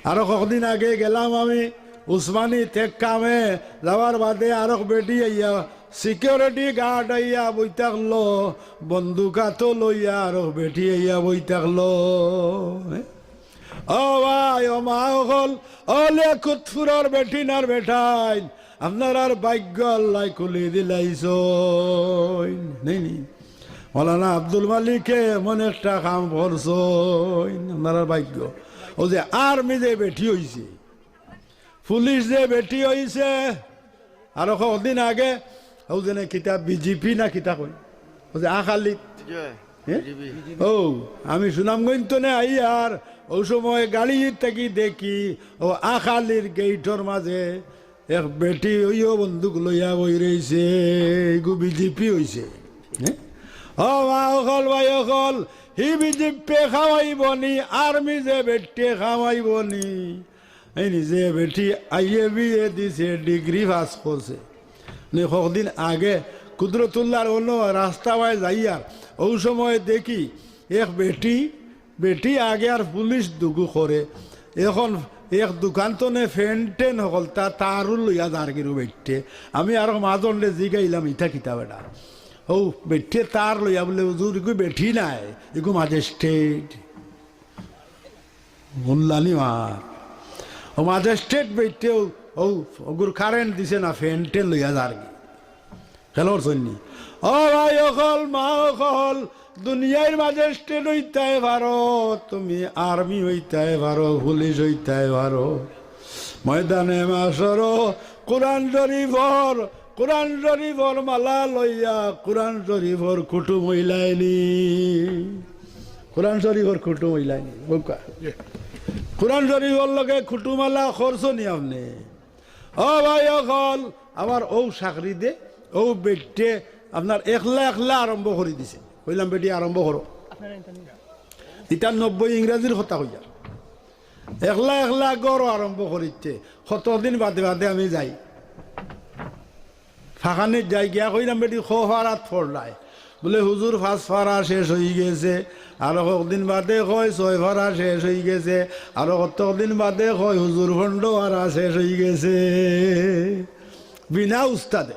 আরো কদিন আগে গেলাম আমি উসমানীত এক কামে, যাওয়ার বাদে আরক বেটি আইয়া সিকিউরিটি গার্ড আইয়া বই থাকলো, বন্দুক আতো লইয়া আরক বেটি আইয়া বই থাকলো। ও ভাই, ও মা অকল, ও লিয়াকতপুরর বেটিন আর বেটাইন, আপনারার ভাগ্য আল্লায় খুলি দিলাইছইন। নেই নি? মৌলানা আব্দুল মালিকে এমন একটা কাম করছইন, আপনারার ভাগ্য। অউ যে আর্মি যে বেটি অইছে, পুলিশ যে বেটি অইছে, আরো কদিন আগে, অউ যেন কিতা বিজিপি না কিতা কই, অউ যে আখালিত। জি, হ্যাঁ? বিজিপি। অউ, আমি সুনামগঞ্জ তনে আইয়ার, অউ সময় গাড়ি থাকি দেখি, অউ আখালির গেইটর মাঝে এক বেটি অইও বন্দুক লইয়া বই রইছে, ইগু বিজিপি অইছে। হ্যাঁ? ও মা অকল, ভাই অকল, হি বিজিপিয়ে খাওয়াইবো নি, আর্মি যে বেটিয়ে খাওয়াইবো নি। এই নিজে বেটি আইএ বিএ দিছে, ডিগ্রি পাস করছে। নি কদিন আগে কুদরতুল্লাহর অনো রাস্তা বায় যাইয়ার, অউ সময় দেখি এক বেটি, বেটি আগে আর পুলিশ দুগু করে, এখন এক দোকান তনে ফেন টেন হকলতা তারও লইয়া যারগি অউ বেটিয়ে। আমি আরো মাজনরে জিগাইলাম, "ইটা কিতা বেটা?" অউ বেটিয়ে তার লইয়া বুলে, "হুজুর, ইগু বেটি নায়, ইগু ম্যাজিস্ট্রেট।" হুনলা নি মাত? অউ ম্যাজিস্ট্রেট বেটিয়ে অউ, অউ, অগুর কারেন্ট দিছে না, ফেন টেন লইয়া যারগি। খেয়াল করছইন নি? ও ভাই অকল, মা অকল, দুনিয়ার ম্যাজিস্ট্রেট অইতায় পারো তুমি, আর্মি অইতায় পারো, পুলিশ অইতায় পারো। ময়দানে মাশরো কোরআন শরীফর, কোরআন শরীফর মালা লইয়া কোরআন শরীফর কুটুম অইলায় নি। কোরআন শরীফর কুটুম অইলায় নি। কউক্কা। কোরআন শরীফর লগে কুটুমালা করছো নি আপনে? ও ভাই অকল, আমার অউ চাকরি দে, অউ বেটিয়ে আপনার একলা একলা আরম্ভ করি দিছে। কইলাম, "বেটি, আরম্ভ করো।" ইটা নব্বই ইংরাজির কথা কইয়ার। একলা একলা ঘরো আরম্ভ করিতে। কতদিন বাদে বাদে আমি যাই। ফাখানিত যাই গিয়া কইলাম, "বেটি, ক ফারাত পড়লায়?" বুলে, "হুজুর, পাঁচ ফারা শেষ অইগেছে।" আরো কতদিন বাদে কয়, "ছয় ফারা শেষ অইগেছে।" আরো কতদিন বাদে কয়, "হুজুর, পনরো ফারা শেষ অইগেছে।" বিনা উস্তাদে।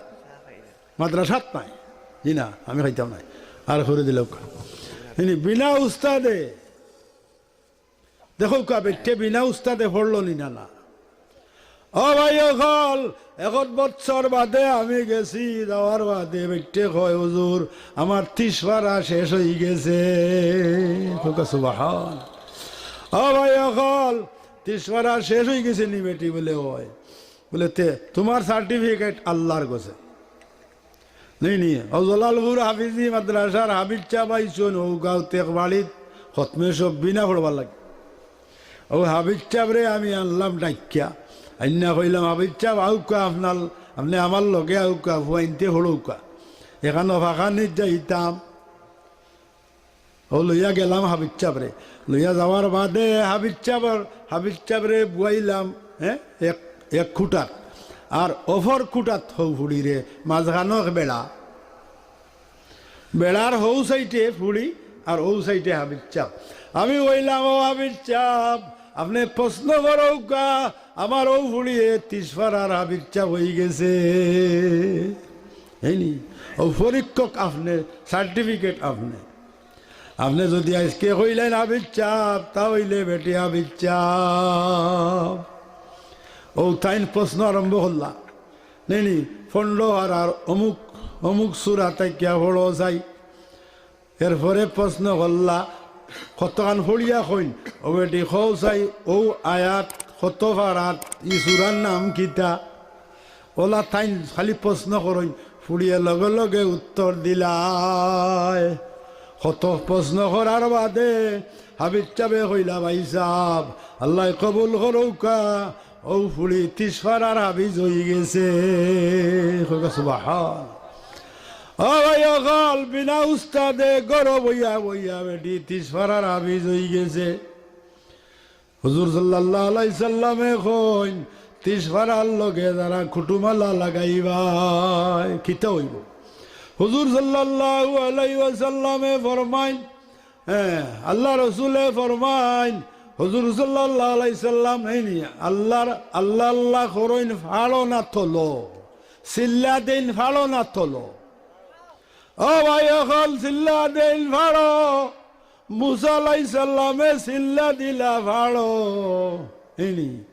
মাদ্রাসাত নাই। জি না, আমি খাইতাম নাই। আর করে দিলাম। ইনি বিনা উস্তাদে। দেখউক্কা, বেটিয়ে বিনা উস্তাদে পড়লো নি না, না। ও ভাই অকল, এক বছর বাদে আমি গেছি, যাওয়ার বাদে বেটিয়ে কয়, "হুজুর, আমার তিশ ফারা শেষ অইগেছে।" কউক্কা সুবহান। ও ভাই অকল, তিশ ফারা শেষ অইগেছে নি বেটি? বুলে, "অয়।" বুলে, "তে তুমার সার্টিফিকেট আল্লার গেছে।" নেই নি, অউ জালালপুর হাফিজি মাদ্রাসার হাফিজ সাব আইছইন, অউ গাউত এক বাড়িত খতমে সব বিনা পড়বার লাগি। অউ হাফিজ সাবরে আমি আনলাম ডাকিয়া। আইন্না কইলাম, "হাফিজ সাব, আউক্কা আপনার, আপনে আমার লগে আউক্কা, ফুয়াইন্তে পড়উক্কা।" এখানো ফাখানিত যাইতাম। অউ লইয়া গেলাম হাফিজ সাবরে। লইয়া যাওয়ার বাদে হাফিজ সাবর, হাফিজ সাবরে বুয়াইলাম, হ্যাঁ, এক, এক খুটাত। আর অপর খুটাত হউ ফুড়িরে, মাঝখানো এক বেড়া। বেড়ার হউ সাইডে ফুড়ি আর অউ সাইডে হাবির চাপ। আমি কইলাম, "ও হাবির চাপ, আপনে প্রশ্ন করউক্কা, আমার অউ ফুড়িয়ে তিসফারার হাবির চাপ অইগেছে।" হেনি, অউ পরীক্ষক আপনে, certificate আপনে। আপনে যুদি আইজকে কইলাইন হাবির চাপ, তা অইলে বেটি হাবির চাপ। অউ তাইন প্রশ্ন আরম্ভ করলা। নেনি, পনরো পারার অমুক, অমুক সুরা থাকিয়া পড়ো চাই। এরপরে প্রশ্ন করলা, কতখান পড়িয়া কইন, ও বেটি কও চাই, অউ আয়াত কত পারাত, ই সুরার নাম কিতা? অলা তাইন খালি প্রশ্ন করইন, ফুড়িয়ে লগে লগে উত্তর দিলায়। কত প্রশ্ন করার বাদে হাবির চাপে কইলা, "ভাইসাব, আল্লায় কবুল করউক্কা, অউ ফুড়ি তিসফারার হাবিজ অইগেছে।" কউক্কা সুবহান। ও ভাই অকল, বিনা উস্তাদে ঘরো বইয়া বইয়া বেটি তিসফারার হাবিজ অইগেছে। হুজুর সাল্লাল্লাহু আলাইহি সাল্লামে কইন, "তিসফারার লগে যারা খুটুমালা লাগাইবায়, কিতা অইবো?" হুজুর সাল্লাল্লাহু আলাইহি ওয়াসাল্লামে ফরমাইন, হ্যাঁ, আল্লার রসুলে ফরমাইন, হুজুর সাল্লাল্লাহু আলাইহি সাল্লাম, এই নি, আল্লার, আল্লা আল্লা করইন ফাড়ো না তলো, চিল্লা দেইন ফাড়ো না তলো। ও ভাই অকল, চিল্লা দেইন ফাড়ো। মুসা আলাইহিস সালামে চিল্লা দিলা ফাড়ো। ইনি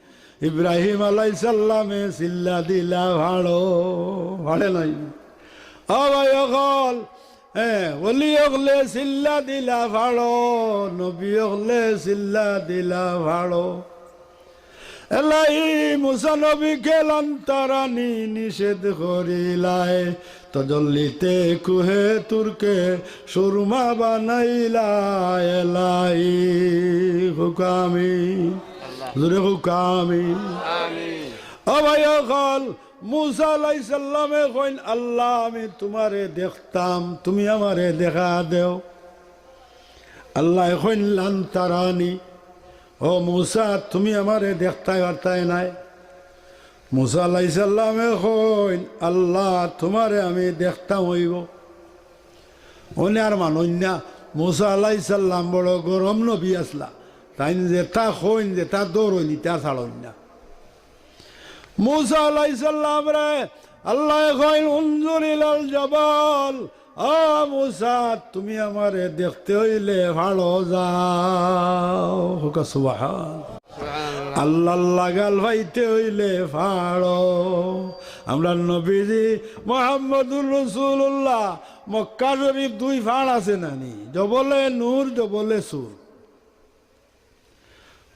ইব্রাহিম আলাইহিস সালামে চিল্লা দিলা ফাড়ো। ফাড়ে নাই? ও ভাই অকল, এ, ওলি অকলে চিল্লা দিলা ফাড়ো, নবী অকলে চিল্লা দিলা ফাড়ো। এলাহি মুসা নবীকে লান্তারানি নিষেধ করিলায়, তজল্লিতে কুহে তুরকে সুরমা বানাইলা। এলাহি হুকামি, জোরে হুকামি। আমিন। ও ভাই অকল, মুসা আলাইহিস সালামে কইন, "আল্লাহ, আমি তুমারে দেখতাম, তুমি আমারে দেখা দেও।" আল্লায় কইন, "লান তারানি, ও মুসা, তুমি আমারে দেখতায় পারতায় নায়।" মুসা আলাইহিস সালামে কইন, "আল্লাহ, তুমারে আমি দেখতাম অইবো।" অনে আর মানইন না, মুসা আলাইহিস সালাম বড় গরম নবী আছলা, তাইন যেতা কইন, যেতা ধরইন, ইতা ছাড়ইন না। মুসা আলাইহিস সালামরে আল্লায় কইন, "উনজুর ইলাল জাবাল, ও মুসা, তুমি আমারে দেখতে অইলে ফাড়ো যাও।" হুকা সুবহান। আল্লার লাগাল পাইতে অইলে ফাড়ো। আমরার নবীজি মুহাম্মদুর রাসূলুল্লাহ, মক্কা শরীফ দুই ফাড় আছে নানি, জবলে নূর, জবলে সুর।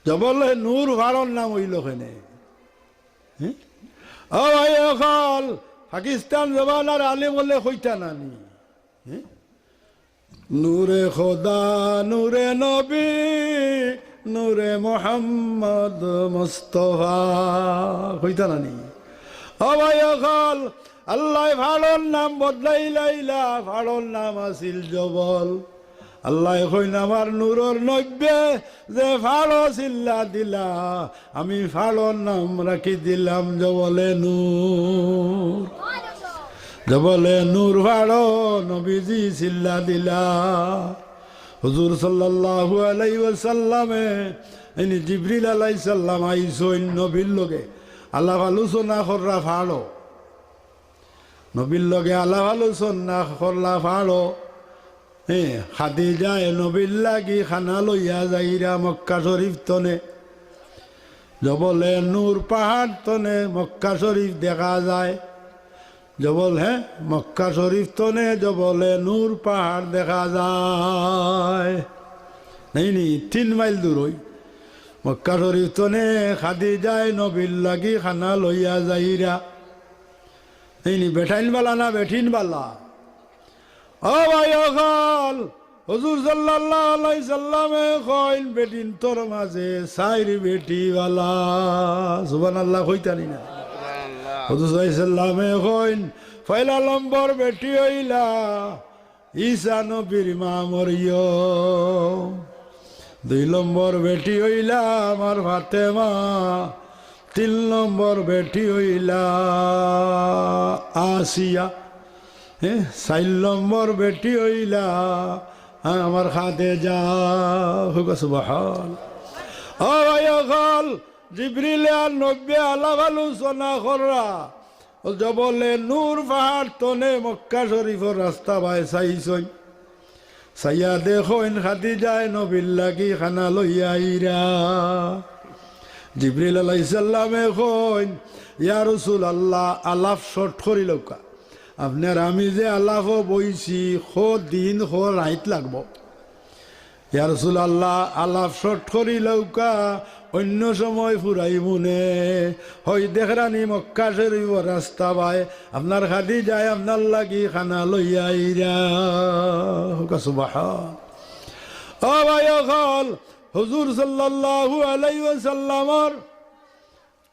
জবলে নূর ফাড়র নাম অইলো কেনে? হ্যাঁ? ও ভাই অকল, পাকিস্তান জমানার আলিম অকলে কইতা নানি? হ্যাঁ? নূরে খোদা, নূরে নবী, নূরে মোহাম্মদ মুস্তফা। কইতা নানি? ও ভাই অকল, আল্লায় ফাড়র নাম বদলাইলাইলা, ফাড়র নাম আছিল জবল। আল্লায় কইন, "আমার নূরর নবীয়ে যে ফাড়ো চিল্লা দিলা, আমি ফাড়র নাম রাখি দিলাম জবলে নূর।" জবলে নূর ফাড়ো নবীজি চিল্লা দিলা। হুজুর সাল্লাল্লাহু আলাইহি ওয়াসাল্লামে, ইনি জিবরিল আলাইহিস সালাম আইছইন নবীর লগে, আলাপ আলোচনা কররা ফাড়ো। নবীর লগে আলাপ আলোচনা করলা ফাড়ো। হ্যাঁ, খাদিজায় নবীর লাগি খানা লইয়া যাইরা মক্কা শরীফ তনে। জবলে নূর পাহাড় তনে মক্কা শরীফ দেখা যায়। জবল, হ্যাঁ, মক্কা শরীফ তনে জবলে নূর পাহাড় দেখা যায়। নেই নি, তিন মাইল দূর অই। মক্কা শরীফ তনে খাদিজায় নবীর লাগি খানা লইয়া যাইরা। এই নি বেটাইন বালা না বেটিন বালা? ও ভাই অকল, হুজুর সাল্লাল্লাহু আলাইহি সাল্লামে কইন, "বেটিন্তর মাঝে চাইর বেটি বালা।" সুবহানাল্লাহ কইতা নি না? হুজুর সাল্লাল্লাহু আলাইহি সাল্লামে কইন, "পয়লা নম্বর বেটি অইলা ঈসা নবীর মা মরিয়ম। দুই নম্বর বেটি অইলা আমার ফাতেমা। তিন নম্বর বেটি অইলা আসিয়া, হ্যাঁ, চাইর নম্বর বেটি অইলা আমার খাদিজা। কউক্কা সুবহান। ও ভাই অকল, জিবরিলে আর নবীয়ে আলাপ আলোচনা কররা। ও জবলে নূর পাহাড় তনে মক্কা শরীফর রাস্তা বায় চাইছইন। চাইয়া দেখইন খাদিজায় নবীর লাগি খানা লইয়া আইরা। জিবরিল আলাইহিস সালামে কইন, "ইয়া রাসূলুল্লাহ, আলাপ short করি লউক্কা। আপনে আর আমি যে আলাপো বইছি, কয় দিন কয় রাইত লাগবো।" ইয়া রাসূলুল্লাহ, আলাপ short করি লউক্কা, অইন্য সময় ফুরাইমুনে। অউ দেখরানি মক্কা শরীফর রাস্তা বায় আপনার খাদিজায় আপনার লাগি খানা লইয়া আইরা। কউক্কা সুবহান। ও ভাই অকল, হুজুর সাল্লাল্লাহু আলাইহি ওয়াসাল্লামর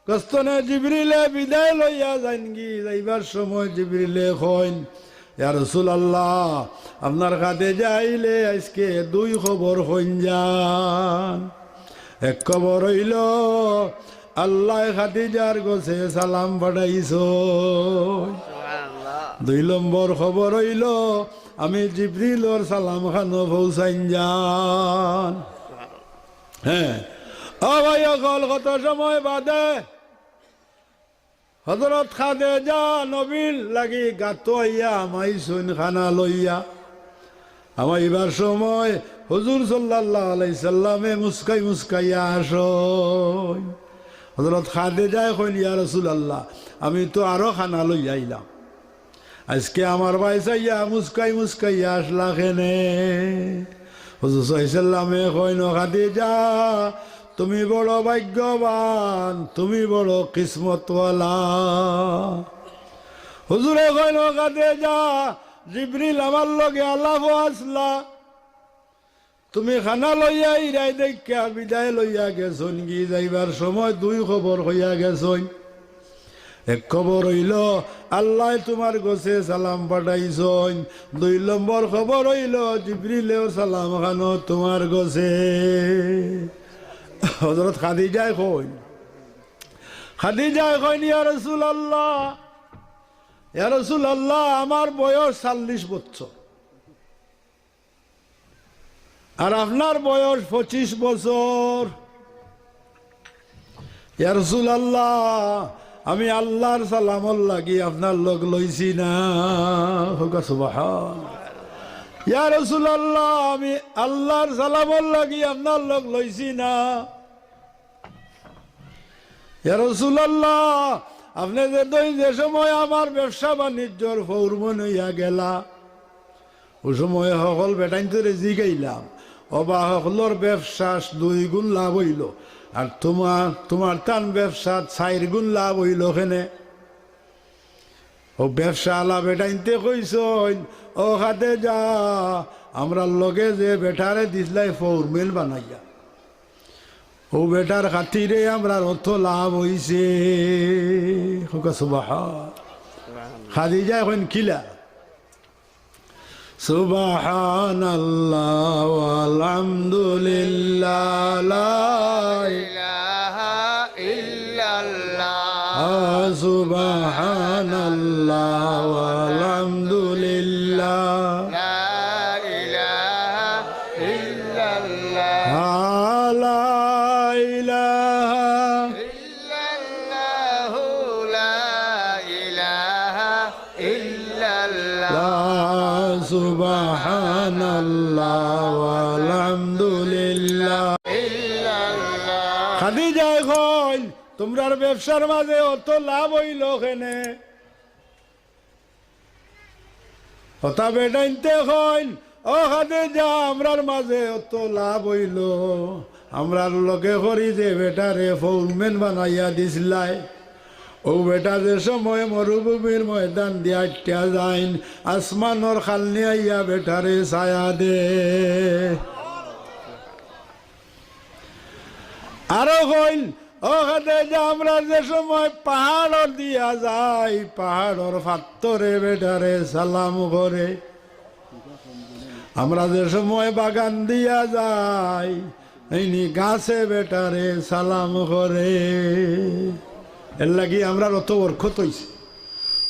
গেছ তনে জিবরিলে বিদায় লইয়া যাইনগি। যাইবার সময় জিবরিলে কইন, "ইয়া রাসূলুল্লাহ, আপনার খাদিজা আইলে আইজকে দুই খবর কইন যান। এক খবর অইলো, আল্লায় খাদিজার গেছে সালাম পাঠাইছইন। সুবহানাল্লাহ। দুই নম্বর খবর অইলো, আমি জিবরিলর সালাম খানো পৌঁছাইন যান।" হ্যাঁ, ও ভাই অকল, কত সময় বাদে হযরত খাদিজা নবীর লাগি গাতো আইয়া হামাইছইন খানা লইয়া। হামাইবার সময় হুজুর সাল্লাল্লাহু আলাইহি সাল্লামে মুস্কাই মুস্কাইয়া হাসইন। হযরত খাদিজায় কইন, "ইয়া রাসূলুল্লাহ, আমি তো আরো খানা লইয়া আইলাম।" আইজকে আমার বায় চাইয়া মুস্কাই মুস্কাইয়া হাসলা কেনে? হুজুর সাল্লাল্লাহু আলাইহি ওয়াসাল্লামে কইন, "ও খাদিজা, তুমি বড় ভাগ্যবান, তুমি বড় কিসমতওয়ালা।" হুজুরে কইন, "ও খাদিজা, জিবরিল আমার লগে আলাপো আছলা।" তুমি খানা লইয়া আইরায় দেখিয়া বিদায় লইয়া গেছইনগি, যাইবার সময় দুই খবর কইয়া গেছইন। এক খবর অইলো, আল্লায় তুমার গেছে সালাম পাঠাইছইন। দুই নম্বর খবর অইলো, জিবরিলেও সালাম খানো তুমার গেছে। হযরত খাদিজায় কইন, খাদিজায় কইন, "ইয়া রাসূলুল্লাহ, ইয়া রাসূলুল্লাহ, আমার বয়স চল্লিশ বছর।" আর আপনার বয়স পঁচিশ বছর। ইয়া রাসূলুল্লাহ, আমি আল্লার সালামর লাগি আপনার লগ লইছি না। কউক্কা সুবহান। ইয়া রাসূলুল্লাহ, আমি আল্লার সালামর লাগি আপনার লগ লইছি না। ইয়া রাসূলুল্লাহ, আপনে যে দই-, যে সময় আমার ব্যবসা বাণিজ্যর ফৌরমন অইয়া গেলা, অউ সময় হকল বেটাইন্তরে জিগাইলাম, "ও বা, হকলর ব্যবসাত দুই গুণ লাভ অইলো, আর তুমার, তুমার তান ব্যবসাত চাইর গুণ লাভ অইলো কেনে?" অউ ব্যবসাআলা বেটাইন্তে কইছইন, "ও খাদিজা, আমরার লগে যে বেটারে দিছলায় ফৌরম্যান বানাইয়া, অউ বেটার খাতিরে আমরার অত লাভ অইছে।" কউক্কা সুবহান। খাদিজায় কইন, "কিলা?" সুবহানাল্লাহ ওয়ালহামদুলিল্লাহ, লা ইলাহা ইল্লাল্লাহ। সুবহানাল্লাহ ওয়ালহামদুলিল্লাহ, লা ইলাহা ইল্লাল্লাহ। লা ইলাহা ইল্লাল্লাহু, লা ইলাহা ইল্লাল্লাহ। লা, সুবহানাল্লাহ ওয়ালহামদুলিল্লাহ। ইল্লাল্লাহ। খাদিজায় কইন, "তুমরার ব্যবসার মাঝে অত লাভ অইলো কেনে?" অতা বেটাইন্তে কইন, "ও খাদিজা, আমরার মাঝে অত লাভ অইলো, আমরার লগে করি যে বেটারে ফৌরম্যান বানাইয়া দিছলায়, অউ বেটা যে সময় মরুভূমির ময়দান দিয়া আটিয়া যাইন, আসমানর খালনি আইয়া বেটারে ছায়া দে।" আরো কইন, "ও খাদিজা, আমরা যে সময় পাহাড়র দিয়া যাই, পাহাড়র ফাত্তরে বেটারে সালাম করে। আমরা যে সময় বাগান দিয়া যাই, এইনি গাছে বেটারে সালাম করে।" এর লাগি আমরার অত বরকত অইছে।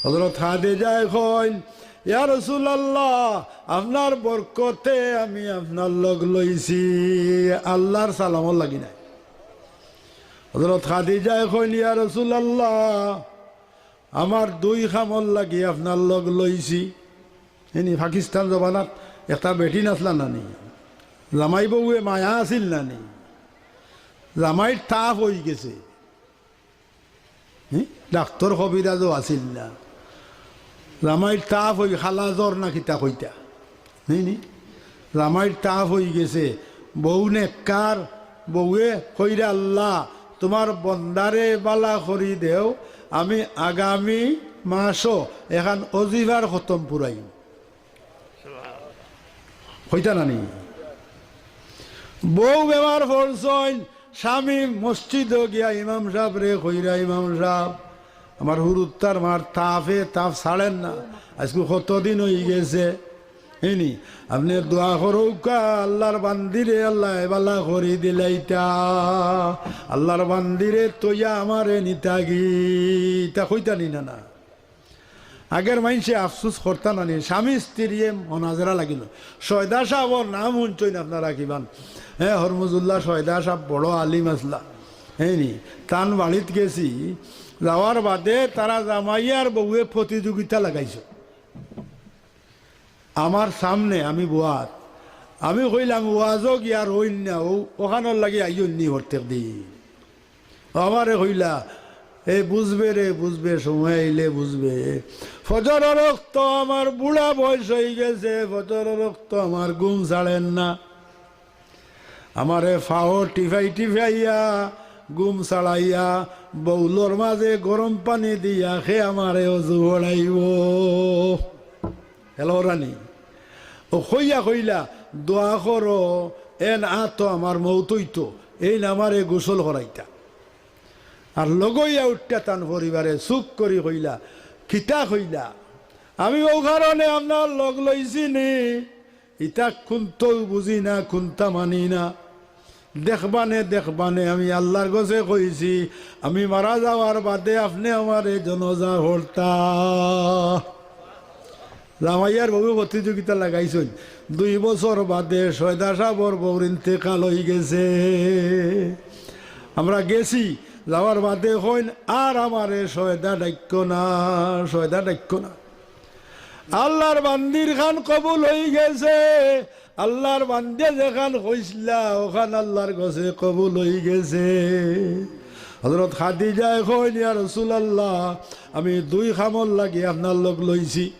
হযরত খাদিজায় কইন, "ইয়া রাসূলুল্লাহ, আপনার বরকতে আমি আপনার লগ লইছি, আল্লাহর সালামর লাগি নায়।" হযরত খাদিজায় কইন, "ইয়া রাসূলুল্লাহ, আমার দুই কামর লাগি আপনার লগ লইছি।" এনি পাকিস্তান জমানাত একটা বেটিন আছলা নানি, জামাই বউয়ে মায়া আছিল নানি, জামাইর তাপ অইগেছে। হুম? ডাক্তর কবিরাজও আছিল না। জামাইর তাপ অই, কালা জ্বর না কিতা কইতা। হুম নি? জামাইর তাপ অইগেছে। বউ নেককার, বউয়ে কইরা, "আল্লাহ, তুমার বন্দারে বালা করি দেও, আমি আগামী মাসও এখান অজিফার খতম পুরাইমু।" কইতা নানি? বউ বেমার পড়ছইন, স্বামী মসজিদো গিয়া ইমাম সাবরে কইরা, "ইমাম সাব, আমার হুরুত্তার মার তাপে তাপ ছাড়ের না, আইজকু কতদিন অইগেছে, ইনি আপনে দোয়া করউক্কা, আল্লাহর বান্দিরে আল্লায় বালা করি দিলাইতা, আল্লাহর বান্দিরে তইয়া আমারে নিতাগি।" ইতা কইতা নি না, না? আগের মাইনষে আফসুস করতা নানি, স্বামী স্ত্রীয়ে মোনাজারা লাগিল। সয়দা সাবর নাম হুনছইন আপনারা কিবান? হ্যাঁ, হরমুজুল্লাহ সয়দা সাব বড় আলিম আছলা। হ্যাঁ নি? তান বাড়িত গেছি, যাওয়ার বাদে তারা জামাই আর বউয়ে প্রতিযোগিতা লাগাইছে। আমার সামনে আমি বওয়াত, আমি কইলাম, "ওয়াজও গিয়া রইন না, ও-, ওখানোর লাগি আইও নি প্রত্যেক দিন।" আমারে কইলা, "এ বুঝবে রে, বুঝবে, সময় আইলে বুঝবে। ফজরর অক্ত আমার বুড়া বয়স অইগেছে, ফজরর অক্ত আমার ঘুম ছাড়ের না। আমারে ফাও টিফাই টিফাইয়া, ঘুম ছাড়াইয়া, বউলর মাঝে গরম পানি দিয়া হে আমারে অজু পড়াইবো।" হ্যালো রানী, ও কইয়া কইলা, "দোয়া করো, এন আতো আমার মউত অইতো, এইন আমারে গোসল করাইতা।" আর লগইয়া উঠিয়া তান পরিবারে চুপ করি কইলা, "কিতা কইলা? আমি অউ কারণে আপনার লগ লইছি নি? ইতা কুন্তাউ বুঝি না, কুন্তা মানি না। দেখবানে, দেখবানে, আমি আল্লাহর গেছে কইছি, আমি মারা যাওয়ার বাদে আপনে আমারে জনাজা পড়তা।" জামাইয়ার বউয়ে প্রতিযোগিতা লাগাইছইন। দুই বছর বাদে সয়দা সাবর বউর ইন্তেকাল অইগেছে। আমরা গেছি, যাওয়ার বাদে কইন, "আর আমারে সয়দা ডাইক্কো না, সয়দা ডাইক্কো না।" আল্লাহর বান্দির খান কবুল অইগেছে। আল্লাহর বান্দিয়ে যেখান কইছলা, ওখান আল্লাহর গেছে কবুল অইগেছে। হযরত খাদিজায় কইন, "ইয়া রাসূলুল্লাহ, আমি দুই কামর লাগি আপনার লগ লইছি।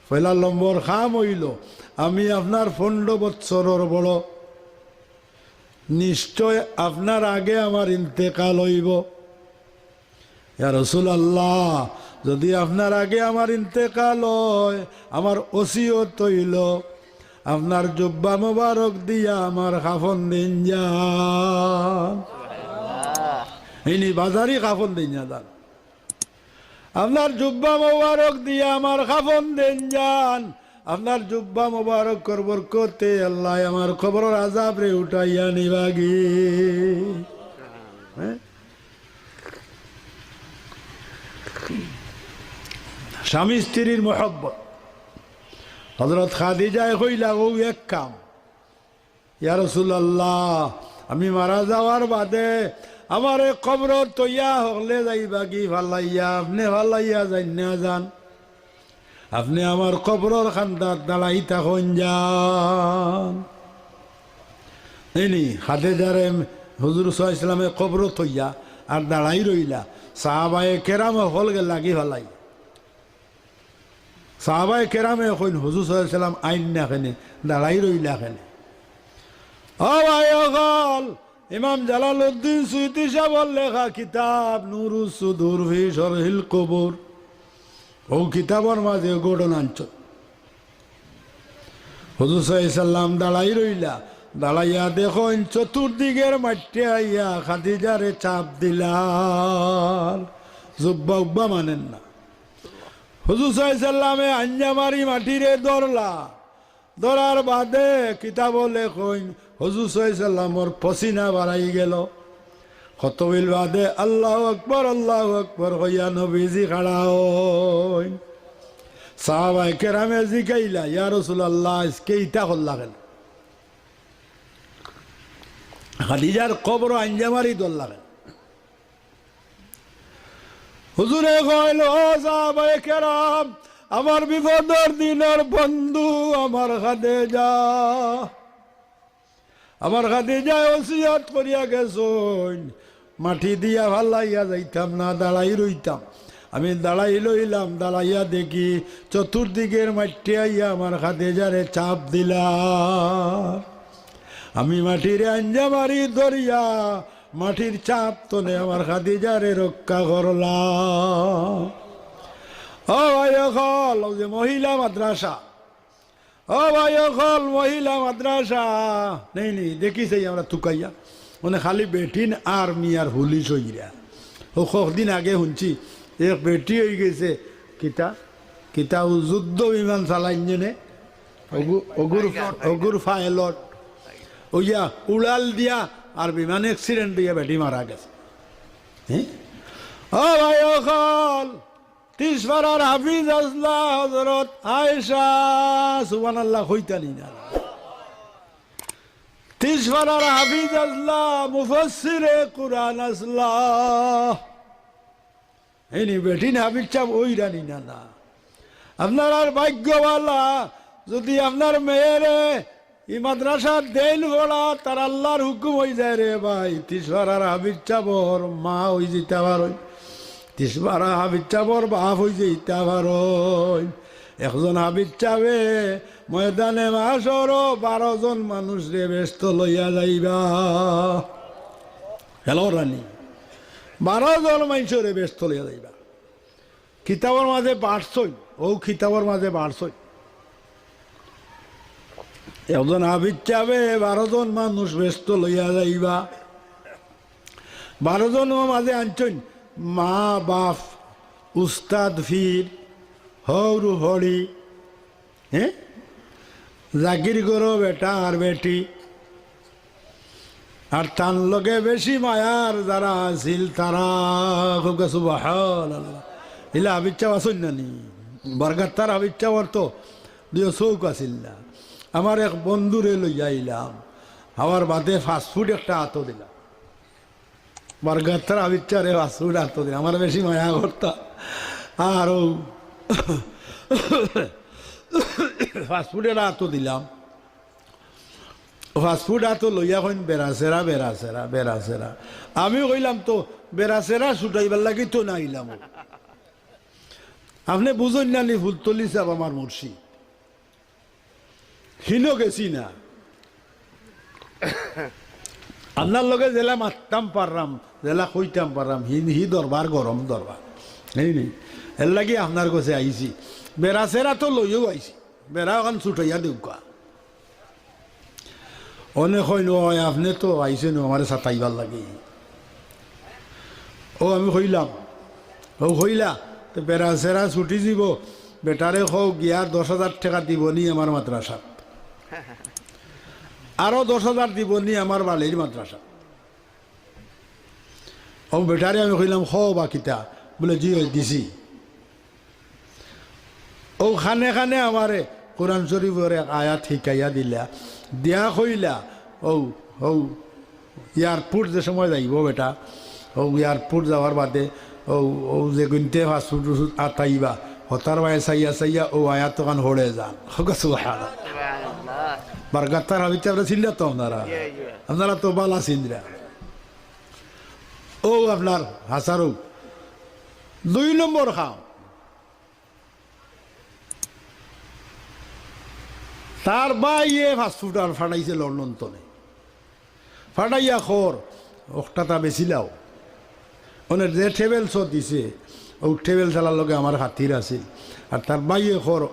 পয়লা নম্বর কাম অইলো, আমি আপনার পনরো বৎসরর বড়, নিশ্চয় আপনার আগে আমার ইন্তেকাল অইবো। ইয়া রাসূলুল্লাহ, যুদি আপনার আগে আমার ইন্তেকাল অয়, আমার ওসিয়ত অইলো, আপনার জুব্বা মোবারক দিয়া আমার কাফন দিন যান।" ইনি বাজারি কাফন দিন যান। "আপনার জুব্বা মোবারক দিয়া আমার কাফন দিন যান, আপনার জুব্বা মোবারকর বরকতে আল্লায় আমার কবরর আজাবরে উঠাইয়া নিবাগি।" হ্যাঁ? স্বামী স্ত্রীর মহব্বত। হযরত খাদিজায় কইলা, "অউ এক কাম।" "ইয়া রাসূলুল্লাহ, আমি মারা যাওয়ার বাদে আমারে কবরো থইয়া হকলে যাইবাগি ফালাইয়া, আপনে ফালাইয়া যাইন না যান, আপনে আমার কবরর কান্দাত দাঁড়াই থাকইন যান।" ইনি খাদিজারে হুজুর সাল্লাল্লাহু আলাইহি ওয়াসাল্লামে কবরো থইয়া আর দাঁড়াই রইলা, সাহাবায়ে কেরাম হকল গেলাগি ফালাই। সাহাবায়ে কেরামে কইন, "হুজুর সাল্লাল্লাহু আলাইহি ওয়াসাল্লাম আইন না কেনে, দাঁড়াই রইলা কেনে?" ও ভাই অকল, ইমাম জালালউদ্দিন সুয়ুতী সাবর লেখা কিতাব নুরুস সুদুর ফি শরহিল কুবুর, অউ কিতাবর মাঝে ঘটনা আনছইন। হুজুর সাল্লাল্লাহু আলাইহি ওয়াসাল্লাম দাঁড়াই রইলা, দাঁড়াইয়া দেখইন চতুর্দিকের মাটিয়ে আইয়া খাদিজারে চাপ দিলার, জুব্বা উব্বা মানের না। হুজুর সাল্লাল্লাহু আলাইহি ওয়াসাল্লামে আঞ্জা মারি মাটিরে ধরলা, ধরার বাদে কিতাবো লেখইন হুজুর সাল্লাল্লাহু আলাইহি ওয়াসাল্লামর পসিনা বারাই গেলো। কতবিল বাদে আল্লাহু আকবার, আল্লাহু আকবার কইয়া নবীজি খাড়া অইন। সাহাবায়ে কেরামে জিকাইলা, "ইয়া রাসূলুল্লাহ, আইজকে ইতা করলা কেনে? খাদিজার কবরো আঞ্জা মারি ধরলা কেনে?" হুজুরে কইল, "ও সাহাবায়ে কেরাম, আমার বিপদর দিনর বন্ধু আমার খাদিজা।" আমার খাদিজায় ওসিয়ত করিয়া গেছইন, মাটি দিয়া ফালাইয়া যাইতাম না, দাঁড়াই রইতাম। আমি দাঁড়াই লইলাম, দাঁড়াইয়া দেখি চতুর্দিকের মাটিয়ে আইয়া আমার খাদিজারে চাপ দিলা। আমি মাটিরে আঞ্জা মারি ধরিয়া মাটির চাপ তনে আমার খাদিজারে রক্ষা করলাম। ও ভাই অকল, অউ যে মহিলা মাদ্রাসা, ও ভাই অকল, মহিলা মাদ্রাসা, নেই নেই, দেখি চাই আমরা তুকাইয়া। মানে খালি বেটিন আর মিয়ার পুলিশ অইরা। ও কতদিন আগে হুনছি, এক বেটি অইগেছে, কিতা, কিতা ও যুদ্ধ বিমান চালাইন যেনে, অগু-, অগুর, অগুর পাইলট। অইয়া উড়াল দিয়া আর বিমান accident অইয়া বেটি মারা গেছে। হ্যাঁ? ও ভাই অকল, তিসপাড়ার হাফিজ আছলা হজরত আয়েশা, সুবহানাল্লাহ কইতা নি না। তিসপাড়ার হাফিজ আছলা, মুফাসসিরে কুরআন আছলা। এইনি বেটিন হাফিজ সাব অইরা নি না, না। আপনারার ভাগ্য ভালা, যুদি আপনার মেয়েরে ই মাদ্রাসাত দেইন পড়া, তার আল্লার হুকুম অইযায় রে ভাই। তিসপাড়ার হাফিজ সাবর মা অইযিতা পারইন, তিসপাড়া হাফিজ সাবর বাপ অইযিতা পারইন। একজন হাফিজ সাবে ময়দানে মাশরো বারো জন মানুষরে বেহেস্তো লইয়া যাইবা। হ্যালো রানী, বারো জন মানষরে বেহেস্তো লইয়া যাইবা। কিতাবর মাঝে বাড়ছইন, অউ কিতাবর মাঝে বাড়ছইন। একজন হাফিজ সাবে বারো জন মানুষ বেহেস্তো লইয়া যাইবা। বারো জনর মাঝে আনছইন মা, বাপ, উস্তাদ, পীর, হউর, হড়ি, হ্যাঁ, জাগির ঘরো বেটা আর বেটি। আর তান লগে বেশি মায়ার যারা আছিল তারা, কউক্কা সুবহানাল্লাহ। ইলা হাফিজ সাব আছইন না নি? বরগাত্তার হাফিজ সাবর তো দুইও চউখ আছিল না। আমার এক বন্ধুরে লইয়া আইলাম, আওয়ার বাদে ফাস্টফুড একটা আতো দিলাম। বরগাত্তার হাফিজ সাবরে ফাস্টফুড আতো দিলাম, আমার বেশি মায়া করতা। আর অউ ফাস্টফুডর আতো দিলাম। ফাস্টফুড আতো লইয়া কইন, "বেড়াছেড়া, বেড়াছেড়া, বেড়াছেড়া।" আমি কইলাম, "তো বেড়াছেড়া ছুটাইবার লাগি তো না আইলাম।" আপনে বুঝইন না নি, ফুলতলি সাব আমার মুর্শিদ, হিনো গেছি না। আপনার লগে যেলা মাততাম পাররাম, যেলা কইতাম পাররাম, হি, হি দরবার গরম দরবার, এই নি? এর লাগি আপনার গেছে আইছি। বেড়াছেড়া তো লইয়াউ আইছি, বেড়া অখান ছুটাইয়া দেউক্কা। অনে কইন, "অয়, আপনে তো আইছইন আমারে সাতাইবার লাগি।" অউ আমি কইলাম, অউ কইলা, "তে বেড়াছেড়া ছুটি যিবো, বেটারে কও গিয়া দশ হাজার টেকা দিবো নি আমার মাদ্রাসাত, আরো দশ হাজার দিবো নি আমার বালির মাদ্রাসাত।" অউ বেটারে আমি কইলাম, "কও বা কিতা?" বুলে, "জি অয়, দিছি।" অউ কানে কানে আমারে কোরআন শরীফর এক আয়াত হিকাইয়া দিলা, দিয়া কইলা, অউ, অউ এয়ারপোর্ট যে সময় যাইবো বেটা, অউ এয়ারপোর্ট যাওয়ার বাদে অউ, অউ যেগুইন্তে ফাস্টফুড উস্টফুড আতাইবা, হতার বায় চাইয়া চাইয়া অউ আয়াত অখান হড়ে যান। কউক্কা সুবহানাল্লাহ। বরগাত্তার হাফিজ সাবরে চিনরা তো আপনারা? আপনারা তো বালা চিনরা। অউ আপনার হাছারউ। দুই নম্বর কাম, তার ভাইয়ে ফাস্টফুড আর ফাটাইছে লন্ডন তনে। ফাটাইয়া কর, অখটা তা বেচিলাও। অনে যে টেবিল শ দিছে, অউ টেবিল শালার লগে আমার খাতির আছিল। আর তার ভাইয়ে কর,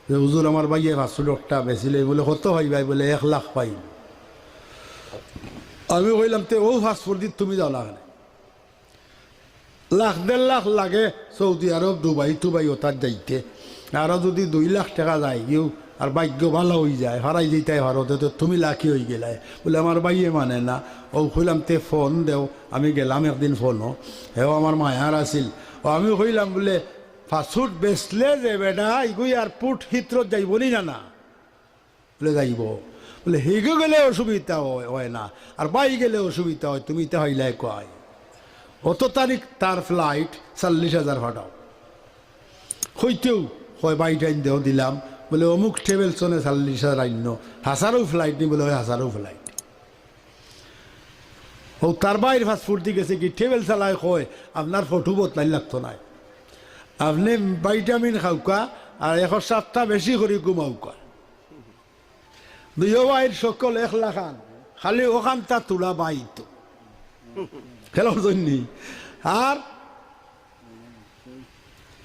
যে, "হুজুর, আমার ভাইয়ে ফাস্টফুড অখটা বেচিলে।" বুলে, "কত পাইবায়?" বুলে, "এক লাখ পাইমু।" আমি কইলাম, "তে অউ ফাস্টফুড দি তুমি যাও না কেনে?" লাখ দেড় লাখ লাগে সৌদি আরব, দুবাই টুবাই অতাত যাইতে। আরো যুদি দুই লাখ টেকা যায় গিয়াউ, আর ভাইগ্য ভালা অইযায়, ফারাই যাইতায় ফারো, তে তো তুমি লাকি অইগেলায়। বুলে, আমার ভাইয়ে মানে না। অউ কইলাম, তে ফোন দেও, আমি গেলাম একদিন ফোনো, হেও আমার মায়ার আছিল। অউ আমি কইলাম বুলে, পাসপোর্ট বেচলে যে বেটা, ইগু এয়ারপোর্ট হিথ্রোত যাইবো নি না, না? বুলে, যাইবো। বুলে, হিগু গেলে অসুবিধা অয়, অয় না, আর ভাই গেলে অসুবিধা অয়, তুমি ইতা অইলায় কয়। অত তারিখ তার ফ্লাইট, চল্লিশ হাজার ফাটাও। কইতেউ কয়, ভাই টাইন দেও দিলাম, বুলে, অমুক ট্রাভেলসনে চল্লিশ হাজার আইন্য, হাছারউ ফ্লাইট নি, বুলে, অয় হাছারউ ফ্লাইট। অউ তার ভাইর পাসপোর্ট দি গেছে কি, ট্রাভেলসআলায় কয়, আপনার ফটো বদলাইন লাগতো নায়, আপনে ভিটামিন খাউক্কা, আর এক সাপ্তা বেশি করি ঘুমাউক্কা। দুইও ভাইর সকল এক লাখান, খালি অখানতা তুলা ভাই তো। খেলার জন্য। আর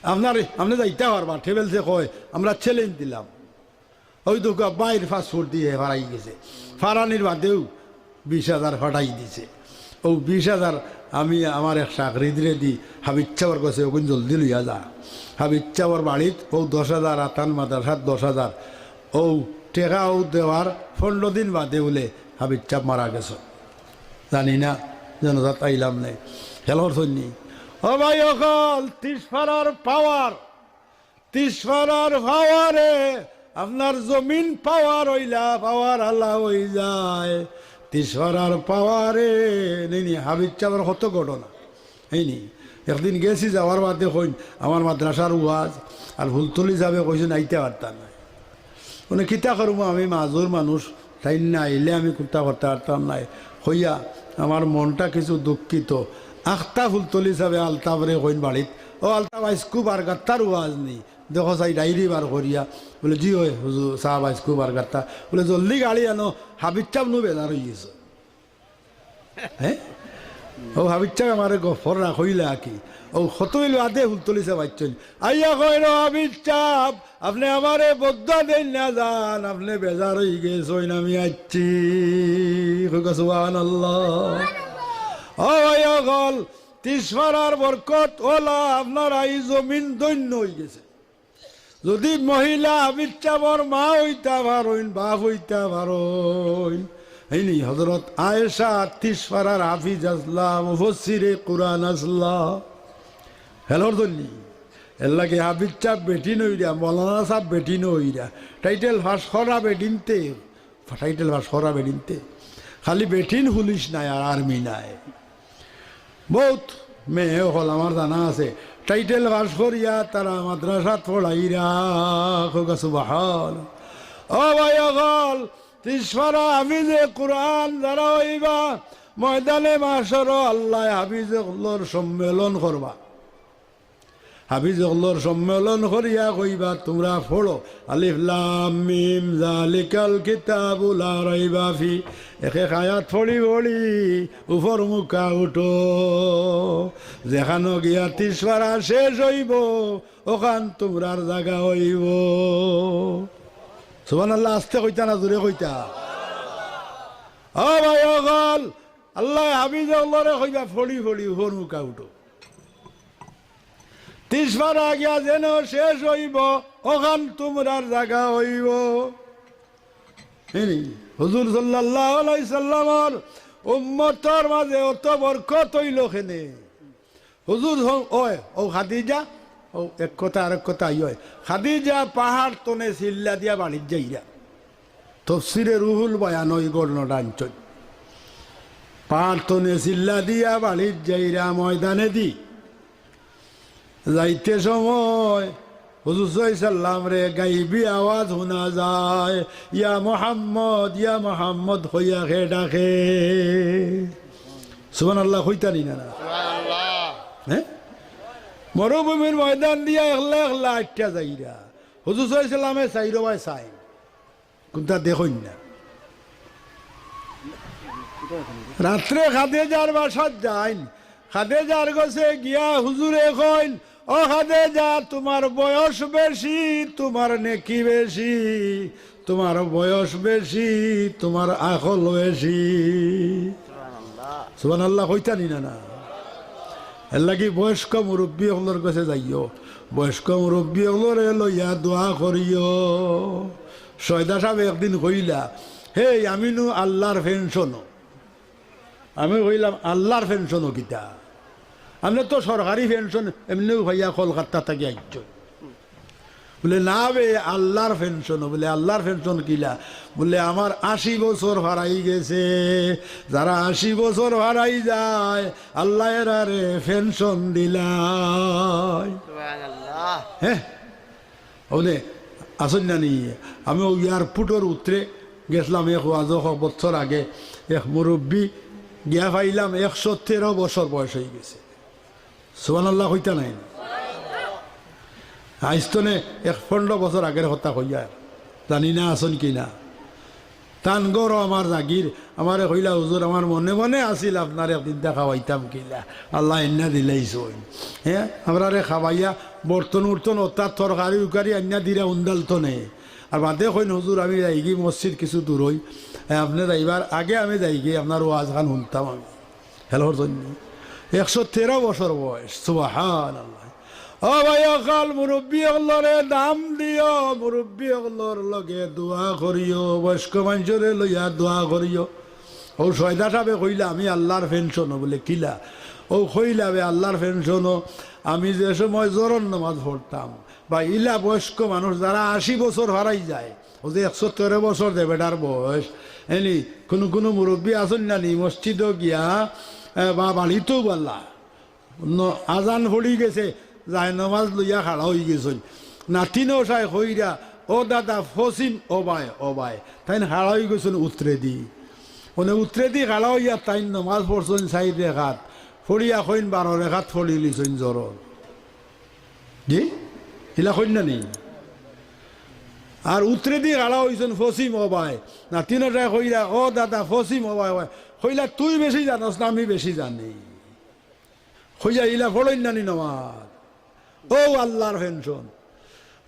আপনার, আপনে যাইতা পারবা, ট্রাভেলসে কয়, আমরা চ্যালেঞ্জ দিলাম। অউ দেখউক্কা ভাইর পাসপোর্ট দি ফারাই গেছে। ফারানির বাদেউ বিশ হাজার ফাটাই দিছে। অউ বিশ হাজার আমি আমার এক চাকরিদরে দি হাফিজ সাবর গেছে, অগুন জলদি লইয়া যা। হাফিজ সাবর বাড়িত অউ দশ হাজার, আতান মাদ্রাসাত দশ হাজার, অউ টেকা অউ দেওয়ার পনরো দিন বাদে বুলে হাফিজ সাব মারা গেছে। জানি না, জানাজাত আইলাম নে। খেলার জন্য। ও ভাই অকল, তিসফারার পাওয়ার, তিসফারার পাওয়ারে আপনার জমিন পাওয়ার অইলা, পাওয়ার আলা অইযায়। তিসফারার পাওয়ারে, নেই নি, হাফিজ সাবর কত ঘটনা। এই নি, একদিন গেছি, যাওয়ার বাদে কইন, আমার মাদ্রাসার ওয়াজ, আর ফুলতলি সাবে কইছইন, আইতা পারতা নায়। মানে, কিতা করমু, আমি মাজুর মানুষ, তাইন না আইলে আমি কুন্তা করতা পারতাম নায়। কইয়া আমার মনটা কিছু দুঃখিত। আখতা ফুলতলি সাবে আলতাফরে কইন বাড়িত, "ও আলতাফ, আইজ খুব আর গাত্তার ওয়াজ নি, দেখো চাই ডায়েরি বার করিয়া।" বুলে, "জি অয় হুজুর সাব, আইজ খুব আর গাত্তা।" বুলে, "জলদি গাড়ি আনো, হাফিজ সাব নু বেজার অইগেছে।" হে? অউ হাফিজ সাবে আমারে গফর রাখইলা কি? অউ কত অইল আদে ফুলতলি সাব আইছইন। আইয়া কইন, "ও হাফিজ সাব, আপনে আমারে বদদোয়া দেইন না যান, আপনে বেজার অইগেছইন, আমি আইছি।" কউক্কা সুবহানাল্লাহ। ও ভাই অকল, তিসফারার বরকত অলা আপনার এই জমিন ধন্য অইগেছে। যুদি মহিলা হাফিজ সাবর মা অইতা পারইন, বাপ অইতা পারইন, এই নি হজরত আয়েশা তিসফারার হাফিজ আছলা, মুফাসসিরে কুরআন আছলা। খেলার জন্য। এরলাগি হাফিজ সাব বেটিন অইরা, মৌলানা সাব বেটিন অইরা, টাইটেল পাস করা বেটিন্তে, টাইটেল পাস করা বেটিন্তে। খালি বেটিন পুলিশ নায় আর আর্মি নায়। বউত মেয়ে অকল আমার জানা আছে, টাইটেল পাস করিয়া তারা মাদ্রাসাত পড়াইরা। কউক্কা সুবহান। ও ভাই অকল, তিসফারা হাফিজে কুরআন যারা অইবা, ময়দানে মাশরো আল্লায় হাফিজ অকলর সম্মেলন করবা। হাফিজ অকলর সম্মেলন করিয়া কইবা, "তুমরা পড়ো, আলিফ লাম মিম, যালিকাল কিতাবু লা রাইবা ফি।" এক এক আয়াত পড়ি পড়ি উপর মুখা উঠো। যেখানো গিয়া তিসফারা শেষ অইবো, অখান তুমরার জাগা অইবো। সুবহানাল্লাহ, আস্তে কইতা না জোরে কইতা? ও ভাই অকল, আল্লায় হাফিজ অকলরে কইবা, "পড়ি পড়ি উপর মুখা উঠো।" তিসফারা গিয়া যেন শেষ অইবো, অখান তুমরার জাগা অইবো। হুজুর সাল্লাল্লাহু আলাইহি সাল্লামর উম্মতর মাঝে অত বরকত অইলো কেনে? হুজুর হন, অয়, অউ খাদিজা, অউ এক কথা আরেক কথা, অয়। খাদিজা পাহাড় তনে চিল্লা দিয়া বাড়িত যাইরা। তফসিরে রুহুল বয়ানো ই ঘটনাটা আনছইন। পাহাড় তনে চিল্লা দিয়া বাড়িত যাইরা ময়দানেদি। যাইতে সময় হুজুর সাল্লাল্লাহু আলাইহি সাল্লামরে গাইবি আওয়াজ হুনা যায়, "ইয়া মুহাম্মদ, ইয়া মুহাম্মদ" কইয়া কে ডাকে। সুবহানাল্লাহ কইতা নি না, না? সুবহানাল্লাহ। হে? মরুভূমির ময়দান দিয়া একলা একলা আটিয়া যাইরা। হুজুর সাল্লাল্লাহু আলাইহি সাল্লামে চাইরোবায় চাইন। কুন্তা দেখইন না। রাত্রে খাদিজার বাসাত যাইন। খাদিজার গেছে গিয়া হুজুরে কইন, "ও খাদিজা, তুমার বয়স বেশি, তুমার নেকি বেশি, তুমার বয়স বেশি, তুমার আকল বেশি।" সুবহানাল্লাহ কইতা নি না, না? এরলাগি বয়স্ক মুরব্বি অকলর গেছে যাইও, বয়স্ক মুরব্বি অকলরে লইয়া দোয়া করিও। সয়দা সাবে একদিন কইলা, "হে, আমি নু আল্লার পেনশনো।" আমি কইলাম, "আল্লার পেনশনো কিতা? আপনে তো সরকারি পেনশন এমনেউ পাইয়া কলকাতা থাকি আইছইন।" বুলে, "না বে, আল্লার পেনশনো।" বুলে, "আল্লার পেনশন কিলা?" বুলে, "আমার আশি বছর ফারাই গেছে, যারা আশি বছর ফারাই যায়, আল্লায় এরারে পেনশন দিলায়।" সুবহানাল্লাহ। হ্যাঁ, অনে আছইন না নি? আমি অউ এয়ারপোর্টর উতরে গেছলাম এক ওয়াজো, কয় বছর আগে, এক মুরব্বি গিয়া পাইলাম একশো তেরো বছর বয়স অইগেছে। সুবহানাল্লাহ কইতা নায় নি? আইজ তনে এক পনরো বছর আগের কথা কইয়ার, জানি না আছইন কি না। তান ঘরও আমার জাগির, আমারে কইলা, "হুজুর, আমার মনে মনে আছিল আপনারে একদিন দেখাইতাম কিলা, আল্লায় আইন্না দিলাইছইন।" হ্যাঁ, আমরারে খাবাইয়া বর্তন উর্তন অর্থাৎ তরকারি উকারি আইন্না দিরা উন্দাল তনে। আর বাদে কইন, "হুজুর, আমি যাইগি মসজিদ কিছু দূরই, হ্যাঁ, আপনে যাইবার আগে আমি যাইগি, আপনার ওয়াজখান হুনতাম আমি।" হেলর জন্য একশো তেরো বছর বয়স, সুবহানাল্লাহ। ও ভাই অকল, মুরব্বি অকলরে দাম দিও, মুরব্বি অকলর লগে দোয়া করিও, বয়স্ক মানষরে লইয়া দোয়া করিও। অউ সয়দা সাবে কইলা, "আমি আল্লার পেনশনো।" বুলে, "কিলা?" অউ কইলা, "বে আল্লার পেনশনো, আমি যে সময় জোহরর নামাজ পড়তাম, বা ইলা বয়স্ক মানুষ যারা আশি বছর ফারাই যায়, অউ যে একশো তেরো বছর যে বেটার বয়স, এনি কুনু কুনু মুরব্বি আছইন না নি, মসজিদো গিয়া, এ, বা বাড়িতও বালা, ন-, আজান পড়ি গেছে, যায় নমাজ লইয়া খাড়া অইগেছইন। নাতিন অসায় কইরা, "ও দাদা, পশ্চিম, ও বায়, ও বায়।" তাইন খাড়া অইগেছইন উতরেদি। অনে উতরেদি খাড়া অইয়া তাইন নমাজ পড়ছইন চাইর রেখাত, পড়িয়া কইন বারো রেখাত পড়িলিছইন জোহরর। জি? ইলা কইন না নি? আর উতরেদি খাড়া অইছইন পশ্চিম, ও বায়। নাতিন অসায় কইরা, "ও দাদা, পশ্চিম, ও বায়, ও বায়।" কইলা, "তুই বেশি জানস না, আমি বেশি জানি।" কইয়া ইলা পড়ইন না নি নমাজ। অউ আল্লার পেনশন।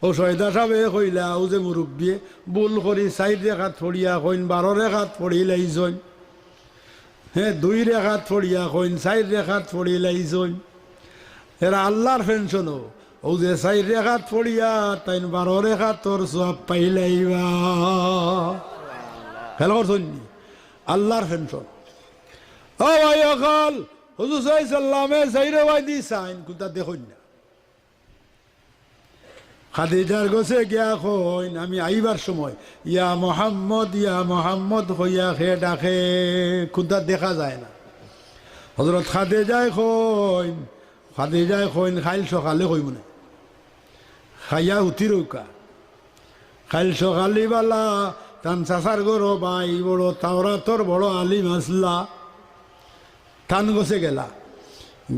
অউ সয়দা সাবে কইলা, অউ যে মুরব্বিয়ে ভুল করি চাইর রেখাত পড়িয়া কইন বারো রেখাত পড়িলাইছইন। হ্যাঁ, দুই রেখাত পড়িয়া কইন চাইর রেখাত পড়িলাইছইন। এরা আল্লার পেনশনো। অউ যে চাইর রেখাত পড়িয়া তাইন বারো রেখাতর সওয়াব পাইলাইবা। খেয়াল করছইন নি? আল্লার পেনশন। ও ভাই অকল, হুজুর সাল্লাল্লাহু আলাইহি ওয়াসাল্লামে চাইরোবায়দি চাইন, কুনতা দেখইন না। খাদিজার গেছে গিয়া কইন, "আমি আইবার সময় ইয়া মোহাম্মদ, ইয়া মোহাম্মদ কইয়া কে ডাকে, কুনতা দেখা যায় না।" হযরত খাদিজায় কইন, খাদিজায় কইন, "কাইল সকালে কইমুনে।" খাইয়া হুতি রউক্কা। কাইল সকালি বালা, তান চাচার ঘরো ভাই বড়, তাওরাতর বড় আলিম আছলা। তান গেছে গেলা।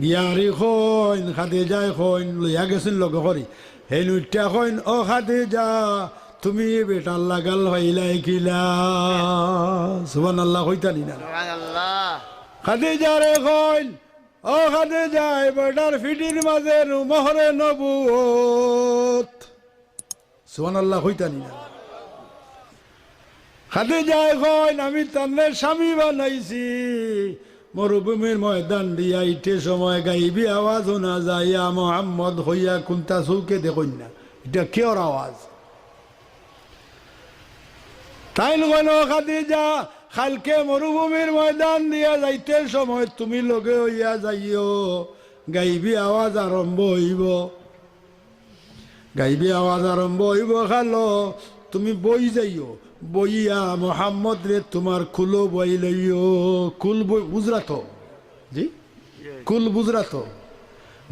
গিয়ারি কইন, খাদিজায় কইন, লইয়া গেছইন লগে করি। হেইন উঠিয়া কইন, "ও খাদিজা, তুমি ই বেটার লাগাল পাইলায় কিলা?" সুবহানাল্লাহ কইতা নি না? সুবহানাল্লাহ। খাদিজারে কইন, "ও খাদিজা, ই বেটার পিঠির মাঝে নু মোহরে নবুয়ত।" সুবহানাল্লাহ কইতা নি না? খাদিজায় কইন, "আমি তানরে স্বামী বানাইছি।" মরুভূমির ময়দান দিয়া ইতে সময় গাইবি আওয়াজ হুনা যায়, "ইয়া মোহাম্মদ" কইয়া, কুনতা চউখে দেখইন না। ইটা কিওর আওয়াজ? তাইন কইন, "ও খাদিজা, কাইলকে মরুভূমির ময়দান দিয়া যাইতে সময় তুমি লগে অইয়া যাইও, গাইবি আওয়াজ আরম্ভ অইবো।" গাইবি আওয়াজ আরম্ভ অইবো, খালো, তুমি বই যাইও, বইয়া মোহাম্মদরে তুমার কুলো বই লইও, কুল বই বুঝরা তো? জি? কুল বুঝরা তো?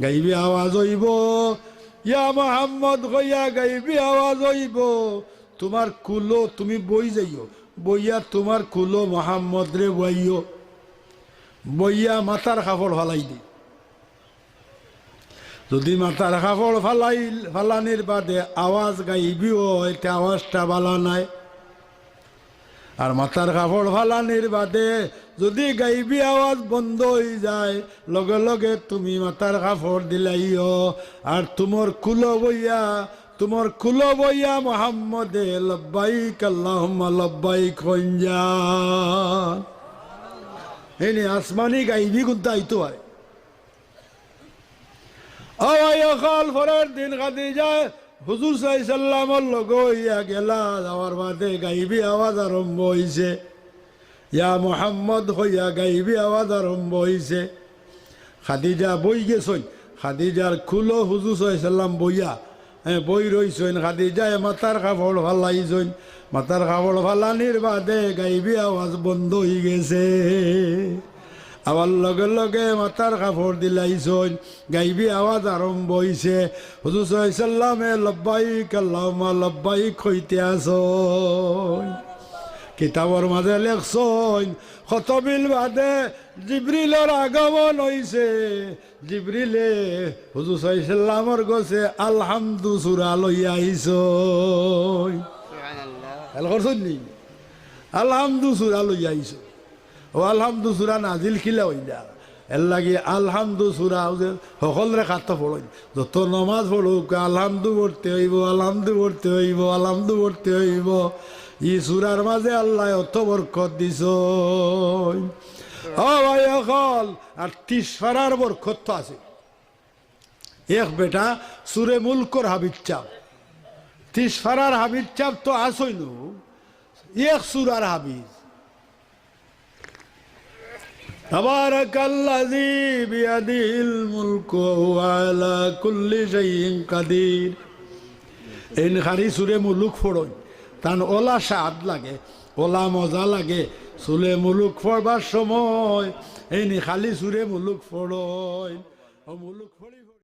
গাইবি আওয়াজ অইবো, "ইয়া মোহাম্মদ" কইয়া গাইবি আওয়াজ অইবো, তুমার কুলো তুমি বই যাইও, বইয়া তুমার কুলো মোহাম্মদরে বইও, বইয়া মাথার কাপড় ফালাই দি। যুদি মাথার কাপড় ফালাই, ফালানির বাদে আওয়াজ গাইবি অয়, তে আওয়াজটা বালা নায়। আর মাথার কাপড় ফালানির বাদে যুদি গাইবি আওয়াজ বন্ধ অইযায়, লগে লগে তুমি মাথার কাপড় দিলাইও, আর তুমর কুলো বইয়া, তুমর কুলো বইয়া মোহাম্মদে লব্বাইক আল্লাহুম্মা লব্বাইক কইন যান। এইনে আসমানি গাইবি কুনতা আইতো পারে। ও ভাই অকল, পরের দিন খাদিজায় হুজুর সাল্লাল্লাহু আলাইহি ওয়াসাল্লামর লগে অইয়া গেলা, যাওয়ার বাদে গাইবি আওয়াজ আরম্ভ অইছে, "ইয়া মুহাম্মদ" কইয়া গাইবি আওয়াজ আরম্ভ অইছে। খাদিজা বই গেছইন, খাদিজার কুলো হুজুর সাল্লাল্লাহু আলাইহি ওয়াসাল্লাম বইয়া, এ, বই রইছইন। খাদিজায় মাথার কাপড় ফালাইছইন, মাথার কাপড় ফালানির বাদে গাইবি আওয়াজ বন্ধ অইগেছে। আবার লগে লগে মাথার কাপড় দিলাইছইন, গাইবি আওয়াজ আরম্ভ অইছে। হুজুর সাল্লাল্লাহু আলাইহি ওয়াসাল্লামে "লব্বাইক আল্লাহুম্মা লব্বাইক" কইতে আছইন। কিতাবর মাঝে লেখছইন, কতবিল বাদে জিবরিলর আগমন অইছে। জিবরিলে হুজুর সাল্লাল্লাহু আলাইহি ওয়াসাল্লামর গেছে আলহামদু সূরা লইয়া আইছইন। সুবহানাল্লাহ। খেয়াল করছইন নি? আলহামদু সূরা লইয়া আইছইন। ও আলহামদু সূরা নাজিল কিলা অইলা? এরলাগি আলহামদু সূরা অউ যে হকল রেকাতো পড়ইন, যত নমাজ পড়উক্কা আলহামদু পড়তে অইবো, আলহামদু পড়তে অইবো, আলহামদু পড়তে অইবো। ই সূরার মাঝে আল্লায় অত বরকত দিছইন। ও ভাই অকল, আর তিশ পারার বরকত তো আছে। এক বেটা সুরে মুলকর হাফিজ ছাব, তিশ পারার হাফিজ ছাব তো আছইন নু, এক সূরার হাফিজ। তাবারাকাল্লাযী বিয়াদিহিল মুলকু ওয়া হুয়া আলা কুল্লি শাইইন কাদির। এইন খালি সুরে মুলুক পড়ইন, তান অলা স্বাদ লাগে, অলা মজা লাগে। সুরে মুলুক পড়বার সময় এইন খালি সুরে মুলুক পড়ইন। ও মুলুক পড়ি